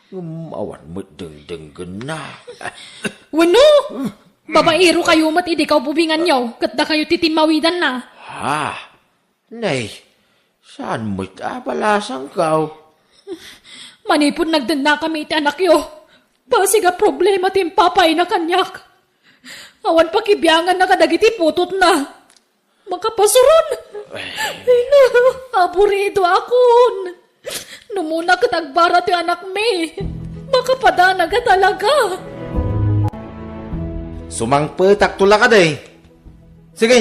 Ngem awan met dengdenggenna. Wenno, babaero kayo met idi kaububinganyo, ket dakayo ti timmawidanna. Ha? Nay, saan met a balasangko? Manipud nagdennakami iti anakyo, basig a problema ti impapayna kaniak. Awan pakibianganna kadagiti putotna. Makapasuron! Ay. Ay na, aburido akon! Numuna ket agbara ti anakmi. Makapadana ka talaga. Sumangpetakto la kadi. Sige,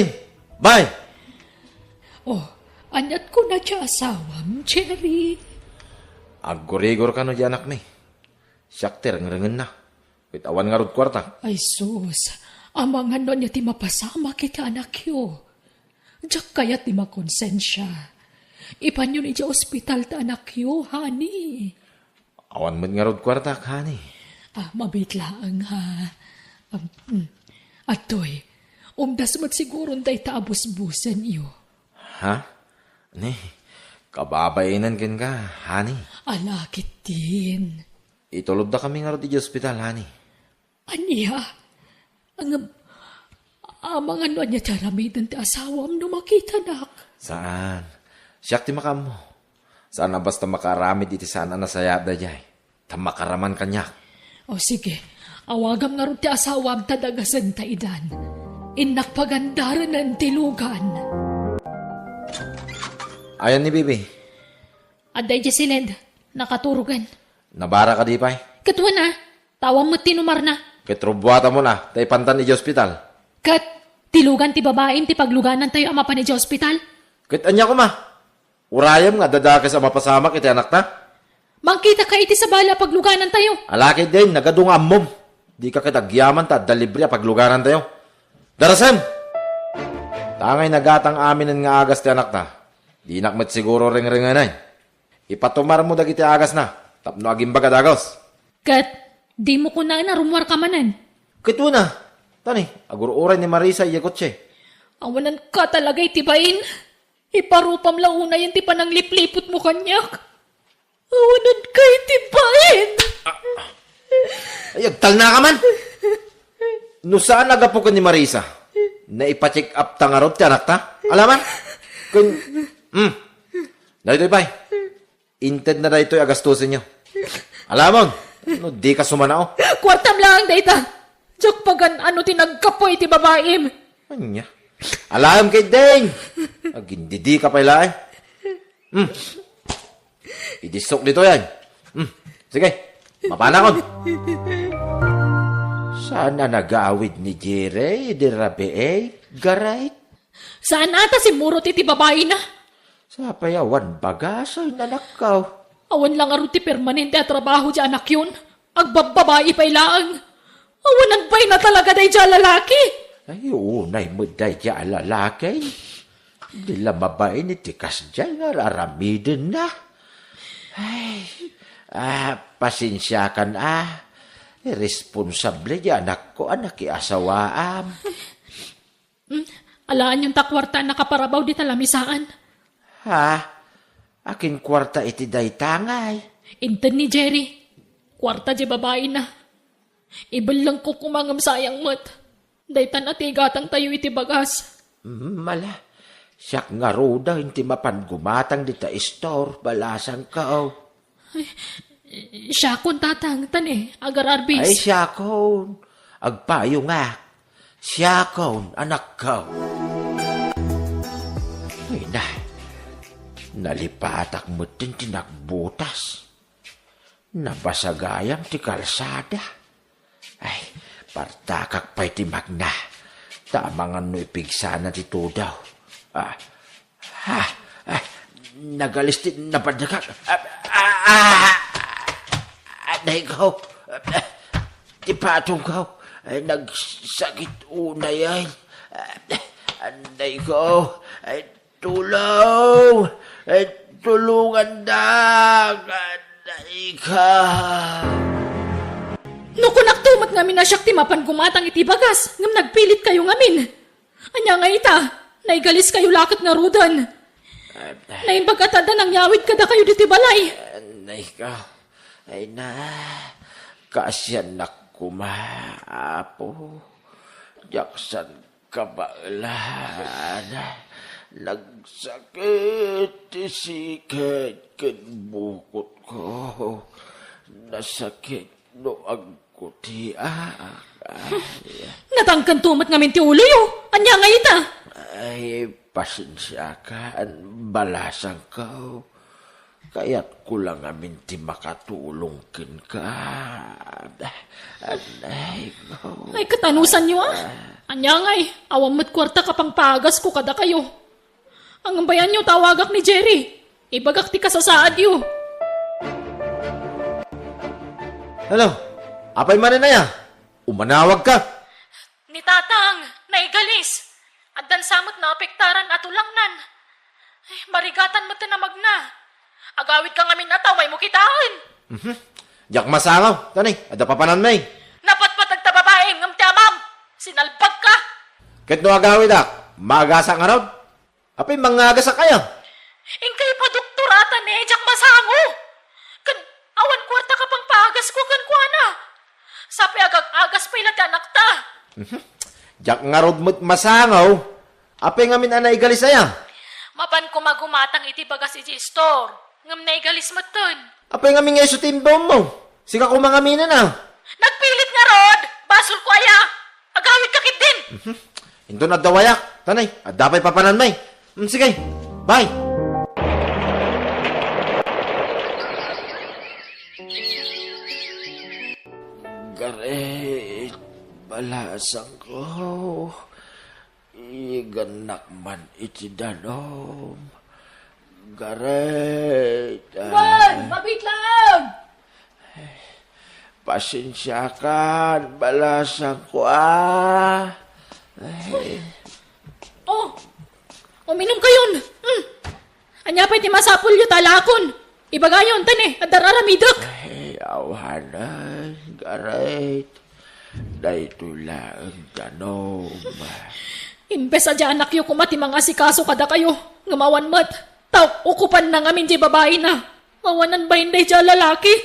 bye! Oh, aniat kuna ti asawam, Jerry? Aggurigor kano ti anakmi. Siak ti rengrengenna. Ket awan ngarud kuarta. Ay sus, amangan no ania ti mapasamak iti anakyo. Diak kayat ti makonsensia. Ipanyon idiay ospital ti anakyo, honey. Awan met ngarud kuartak, honey. Ah, mabiit laeng, ha. Um, mm. Adtoy, umdas met siguron dayta a busbusenyo. Ha? Ni, kababainen kenka, honey. Ala, ketdin. Ituloddakami ngarud idiay ospital, honey. Ania? Ngem, amangan no ania ti aramiden ti asawam no makitanak? Saan. Siak ti makaammo. Saan a basta makaaramid iti saan a nasayaat daydiay. Ta makaraman kaniak. O sige, awagam ngarud ti asawam ta dagasenta idan. Innak pagandarenen ti lugan. Ayan ni Bibi. Adda idiay siled, nakaturogen. Nabara kadi pay? Ket wen a, ta awan met ti numarna. Ket rubuatamon a, ta ipantan idiay ospital. Ket ti lugan ti babaim ti pagluganantayo a mapan idiay ospital? Ket ania koma? Urayem nga adda dakes a mapasamak iti anakta? Mangkitaka iti sabali a pagluganantayo. Ala ketdin, nagadu nga ammom. Dika ket agyaman ta adda libre a pagluganantayo. Darasem! Tangay nagatang aminen nga agas ti anakta. Dinak met siguro rengrengenen. Ipatumarmo dagiti agasna tapno agimbag a dagus. Ket dimo kunaen a rummuarka manen? Ket wen a. Tani, agur-uray ni Marisa idiay kotse. Awananka talaga iti bain. Iparupam la unayen ti pananglipliputmo kaniak. Awananka iti bain. Ay, agtalnaka man. No saan a gapu ken ni Marisa, Naipa-check up ta ngarud ti anakta? Alaman? Kun, hmm. Daytoy pay. Intedna daytoy a gastusenyo. Alamon, no dika sumanao. Kuartam laeng dayta. Diak pagan-ano ti naggapu iti babaim. Ania? Alaem ketdin. Agindidika pay laeng. Hmm. Idissok ditoy, ay. Hmm. Sige. Mapanakon. Saan a nagawid ni Jerry idi rabii, Garay? Saan a ta simmurot iti babaina. Sapay awan bagas, ay, anakko. Awan la ngarud ti permanente a trabaho ti anakyon. Agbabbabai pay laeng. Awanan pay na talaga daydiay a lalaki. Ay, unay met daydiay a lalaki. Di la mabain iti kasdiay nga ar-aramidenna. Ay, ah, pasensiakan, ah. Irresponsable ti anakko a nakiasawaam. Hmm, alaenyon ta kuarta a nakaparabaw dita lamisaan. Ha? Akin kuarta iti dayta ngay? Inted ni Jerry. Kuarta ti babaina. Ibellengko koma ngem sayang met. Daytan a ti igatangtayo iti bagas. Hmm, ala. Siak ngaruden ti mapan gumatang dita istor, balasangko. Ay, siakon, Tatang, ta ne, agar-arbis. Ay, siakon. Agpayongak. Siakon, anakko. Ay, na. Nalipatak metten ti nagbutas. Nabasa gayam ti kalsada. Ay, partakak pay ti magna. Ta amangan no ipigsana ti tudaw. Ah, ah, ah, nagalis ti napadakak. Ah, ah, ah, ah, anay ko. Ah, ti patong ko. Ay, nagsakit unay, ay. Ah, anay ko. Ay, Tulong! Eh, tulungandak! Ika! No kunakto met ngamin a siak ti mapan gumatang iti bagas, ngem nagpilitkayo ngamin. Ania nga ita, naigaliskayo la ket ngaruden. Naimbag a ta adda nangyawid kadakayo ditoy balay. Anay ka. Ay na, kaasiannak koma, Apo. Diak san kabaelan. Nagsakit ti sikit ken bukotko. Nasakit no agkutiak. Ay. Natangkento met ngamin ti uloyo. Ania nga ita? Ay, pasensiakan, balasangko. Kayatko la ngamin ti makatulong kenka. Anay ko. Ay, katanusanyo, a. Ania ngay, awan met kuarta a pangpaagasko kadakayo. Ngem bayanyo, tawagak ni Jerry. Ibagak ti kasasaadyo. Hello? Apay manen aya? Umanawag ka? Ni Tatang, naigalis. Addan sa met naapektaran a tulangnan. Ay, marigatan met a magna. Agawidka ngamin a tao, maymo kitaen. Mhm. Diak masangaw. Tani, adda papananmi. Napatpateg ta babaim ngem ti amam. Sinalbagka. Ket no agawidak, maagasak ngarud? Apay, mangagasak aya? Inka ipadoktor a ta ne, diak masango. Ken awan kuarta a pangpaagasko kenkuana. Sapay agag-agas pay la ti anakta. Mhm. Diak ngarud met masango. Apay ngamin a naigalis aya? Mapan koma gumatang iti bagas iti istor, ngem naigalis metten. Apay ngamin nga isu ti imbawmo? Sika koma ngaminen a. Nagpilit ngarud! Basolko aya! Agawidka ketdin! Mhm. Inton adda wayak, tanay, adda pay papananmi. Mm, sige. Bye. Garet, balasangko. Igannak man iti danum. Garet, ah. Wen, mabitlang! Pasensiakan, balasangko, a. Ay. Oh, uminumkayon. Mm. Ania pay ti masapulyo ta alaakon? Ibagayon, ta ne, adda ar-aramidek. Ay, awanen, Garet. Daytoy laeng danum. Imbes a diay anakyo koma ti mangasikaso kadakayo, ngem awan met, ta ukupanna ngamin diay babaina. Awanan bain daydiay a lalaki.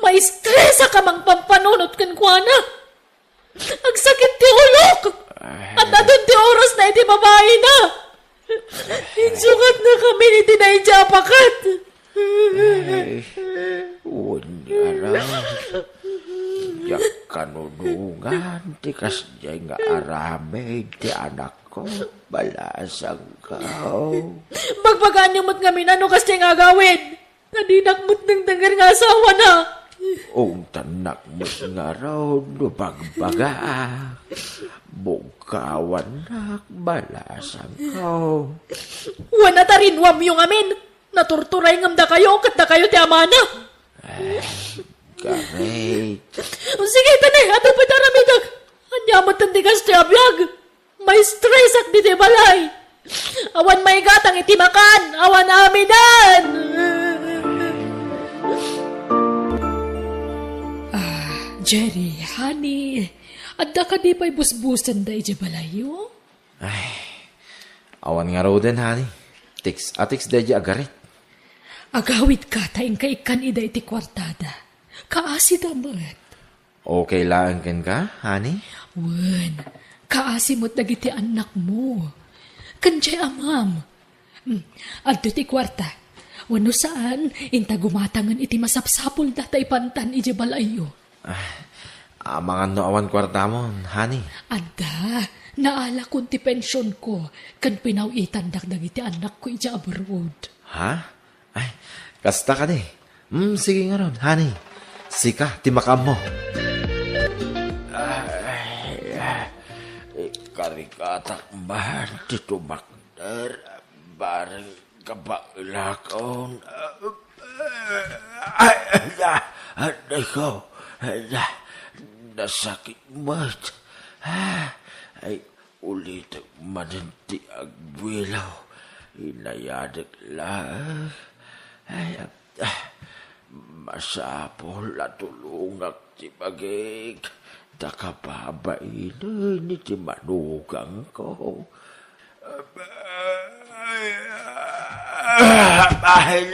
Maistresak a mangpampanunot kenkuana. Agsakit ti ulok! Adda ti orasna iti babaina. Insungotna kami iti daydiay a paket. Ay, wen ngarud. Diak kanunongan ti kasdiay nga aramid ti anakko, balasangko. Bagbagaanyo met ngamin no kasdiay nga agawid. Ta dinak met dengdenger nga asawana. Ungtannak met ngarud no bagbagaak. Bugkawannak, balasangko. Wen a ta rinuamyo ngamin. Naturturay ngem dakayo, ket dakayo ti amana. Eh, garet. Sige, tani, adu pay ta aramidek. Ania met ti kastoy a biag? Maistresak ditoy balay. Awan maigatang iti makan, awan amiden. Ah, Jerry, honey, adda kadi pay busbusanda idiay balayyo? Ay, awan ngaruden, honey. Text a text daydiay a garet. Agawidka ta inka ikkan ida iti kuartada. Kaasida met. Okay laeng kenka, honey? Wen, kaasi met dagiti annakmo. Ken diay amam. Hmm, adda ti kuarta. Wenno saan, inta gumatangen iti masapsapulda ta ipantan idiay balayyo. Ah, amangan no awan kuartamon, honey? Adda, naalakon ti pensionko, ken pinaw-itandak dagiti annakko idiay abroad. Ha? Ay, kasta kadi. Hmm, sige ngarud, honey. Sika ti makaammo. Ay, ay, ikarigatak man ti tumakder, bareng kabaelakon. Ay, ay, ay, adayko. Ay, nasakit met. Ay, ulitek manen ti agbuelo. Inayadek laeng. Ay, ah, masapul a tulongak ti bagik, ta kababainen iti manugangko. Ay, ay,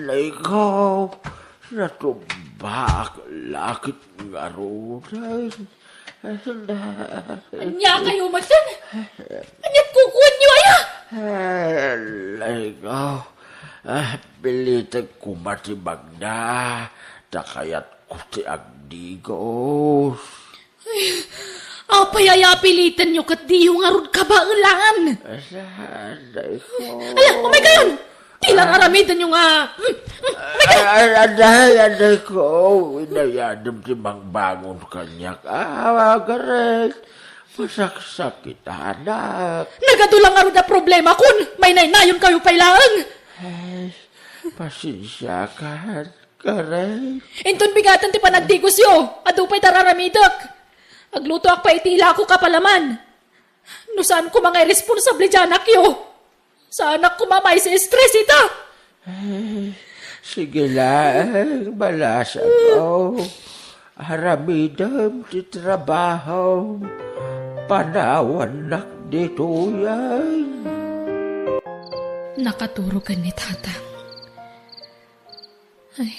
ay, ko, natumbak lakit ngaruden. Ania kayo maten? Ania kukuenyo aya? Ay, ko, ah, pilitek koma ti magna, ta kayatko ti agdigos. Ay, apay aya pilitenyo ket diyo ngarud kabaelan? Asaday ko. Ala, umay kayon! Ti lang aramidenyo nga, mm, mm, umay kayon! Ay, ay, aday, aday ko. Inayadem ti mangbangon kaniak. Ah, garet. Masaksakitanak. Nagadu lang ngarud a problemakon. Mainaynayon kayo pay laeng. Ay, pasensiakan. Karay. Inton bigaten ti panagdigosyo, adu pay ti ar-aramidek. Aglutoak pay iti ilako a palaman. No saan koma nga irresponsable ti anakyo, saanak koma maisi-stress ita. Ay, sige laeng, balasangko. Aramidem ti trabahom. Panawannak ditoyen. Nakaturogen ni Tatang. Ay,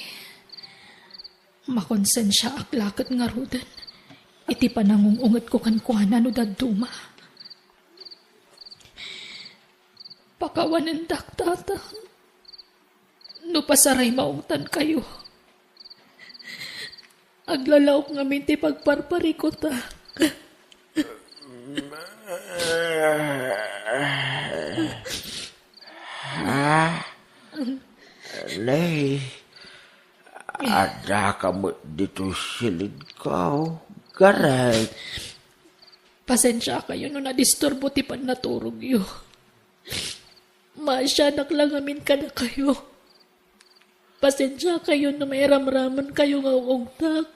makonsensiaak laket ngaruden iti panangung-ungetko kenkuana no dadduma. Pakawanendak, Tata, no pasaray maungtankayo. Aglalaok ngamin ti pagparparikutak. Ah, Lay, addaka met ditoy silidko, garet. Pasensiakayo no nadisturbo ti pannaturogyo. Maasianak la ngamin kadakayo. Pasensiakayo no mairamramenkayo nga uungtak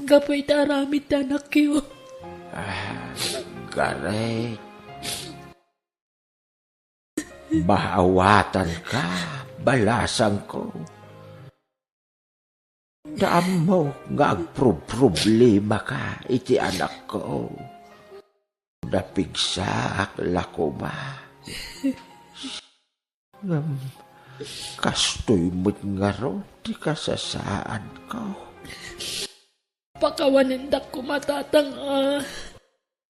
gapu iti aramid ti anakyo. Ah, garet. Maawatanka, balasangko. Ta ammok nga agprobproblemaka iti anakko. Napigsaak la koma. Ngem kastoy met ngarud ti kasasaadko. Pakawanendak koma, Tatang, a.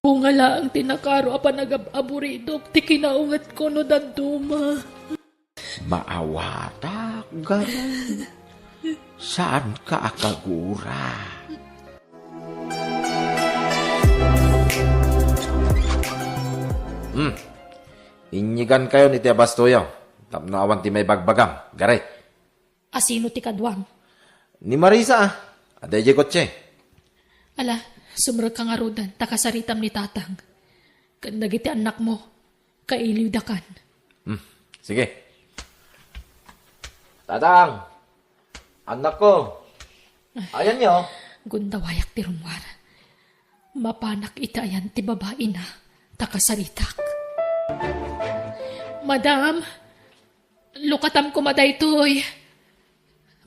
Bunga laeng ti nakaro a panagab-aburidok ti kinaungetko no dadduma. Maawatak, Garay. Saanka a kagura. Hmm. Inyigankayon iti abastoyo tapno awan ti maibagbagam, Garay. Asino ti kaduam? Ni Marisa, a. Adda idiay kotse. Ala, sumrekka ngaruden, ta kasaritam ni Tatang. Ken dagiti annakmo, kailiwdakan. Hmm, sige. Tatang! Annakko! Ayanyo? Gundawayak ti rummuar. Mapanak iti ayan ti babaina, ta kasaritak. Madam! Lukatam koma daytoy.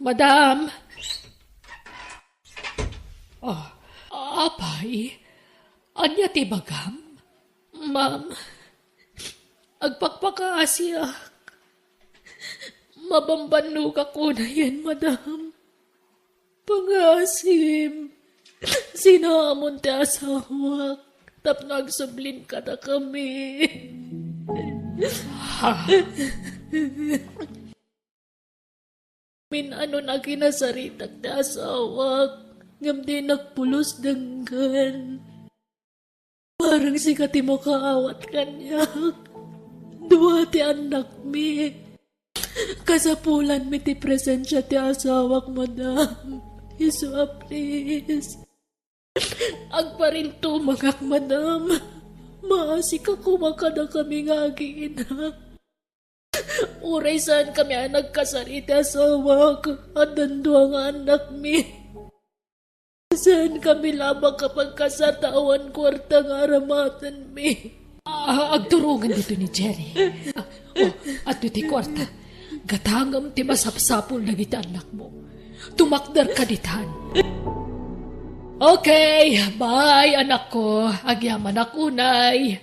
Madam! Ah, apay, ania ti ibagam? Ma'am, agpakpakaasiak. Mabambannogak unayen, madam. Pangaasim, sinaamon ti asawak tapno agsublin kadakami. Ha? Min-anon a kinasaritak ti asawak, ngem dinak pulos denggen. Parang sika ti makaawat kaniak. Dua ti annakmi. Kasapulanmi ti presensia ti asawak, madam. Isu a, please. Agparintumangak, madam. Maasika koma kadakami nga agiina. Uray saankami a nagkasar iti asawak, addan dua nga annakmi. Saankami la a makapagkasar ta awan kuarta nga aramatenmi. Ah, agturongen dito ni Jerry. Ah, oh, adtoy ti kuarta. Gatangem ti masapsapul dagiti annakmo. Tumakderka ditan. Okay, bye, anakko. Agyamanak unay.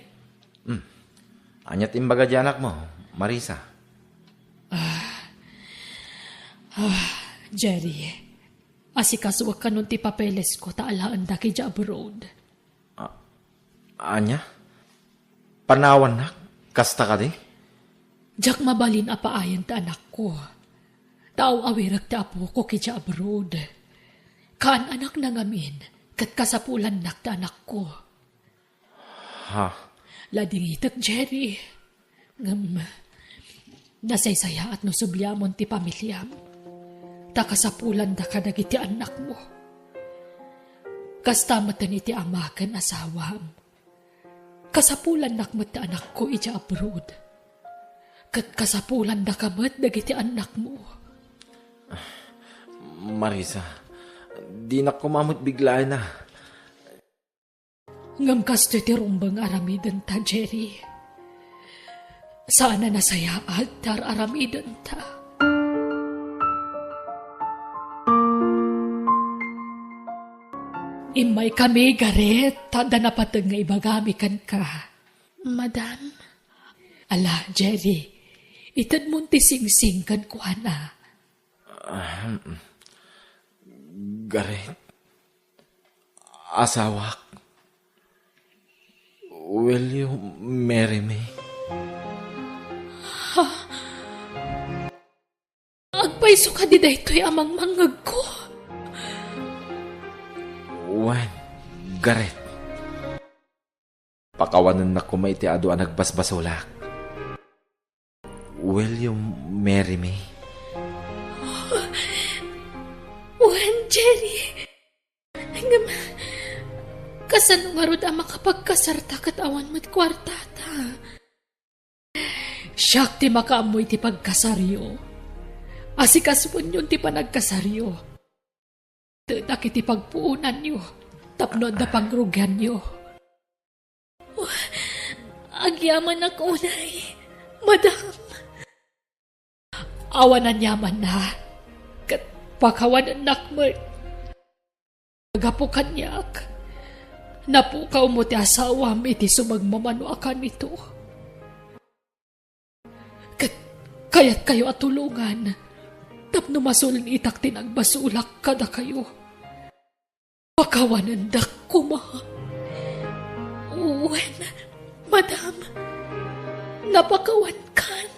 Hmm. Ania ti imbaga ti anakmo, Marisa? Ah, ah, Jerry, asikasuek kanon ti papelesko ta alaendak idiay abroad. Ah, ania? Panawannak? Kasta kadi? Diak mabalin a paayen ti anakko. Ta aw-awirek ti apok idiay abroad. Kaan-anakna ngamin, ket kasapulannak ti anakko. Ha? Ladingitek, Jerry. Ngem, nasaysayaat no subliamon ti pamiliam. Ta kasapulanda kadagiti annakmo. Kasta met iti ama ken asawam. Kasapulannak met ti anakko idiay abroad. Ket kasapulandaka met dagiti annakmo. Marisa, dinak koma met biglaenna. Ngem kastoy ti rumbeng aramidenta, Jerry. Saan a nasayaat ti ar-aramidenta. Immaykami, Gareth, ta adda napateg nga ibagami kenka. Madam? Ala, Jerry, itedmon ti singsing kenkuana. Ahem. Gareth, asawak, will you marry me? Ha? Agpayso kadi daytoy a mangmangngegko? Wen, Gareth. Pakawanennak koma iti adu a nagbasbasolak. Will you marry me? Wen, Jerry. Ngem, kasano ngarud a makapagkasarta ket awan met kuartata? Siak ti makaammo iti pagkasaryo. Asikasuenyon ti panagkasaryo. Tedak iti pagpuonanyo tapno adda pangrugianyo. Agyamanak unay, madam. Awan aniamanna, ket pakawanennak met. Gapu kaniak, napukawmo ti asawam iti sumagmamano a kanito. Ket kayatkayo a tulongan tapno masulen-itak ti nagbasolak kadakayo. Pakawanendak koma. Wen, madam, napakawankan.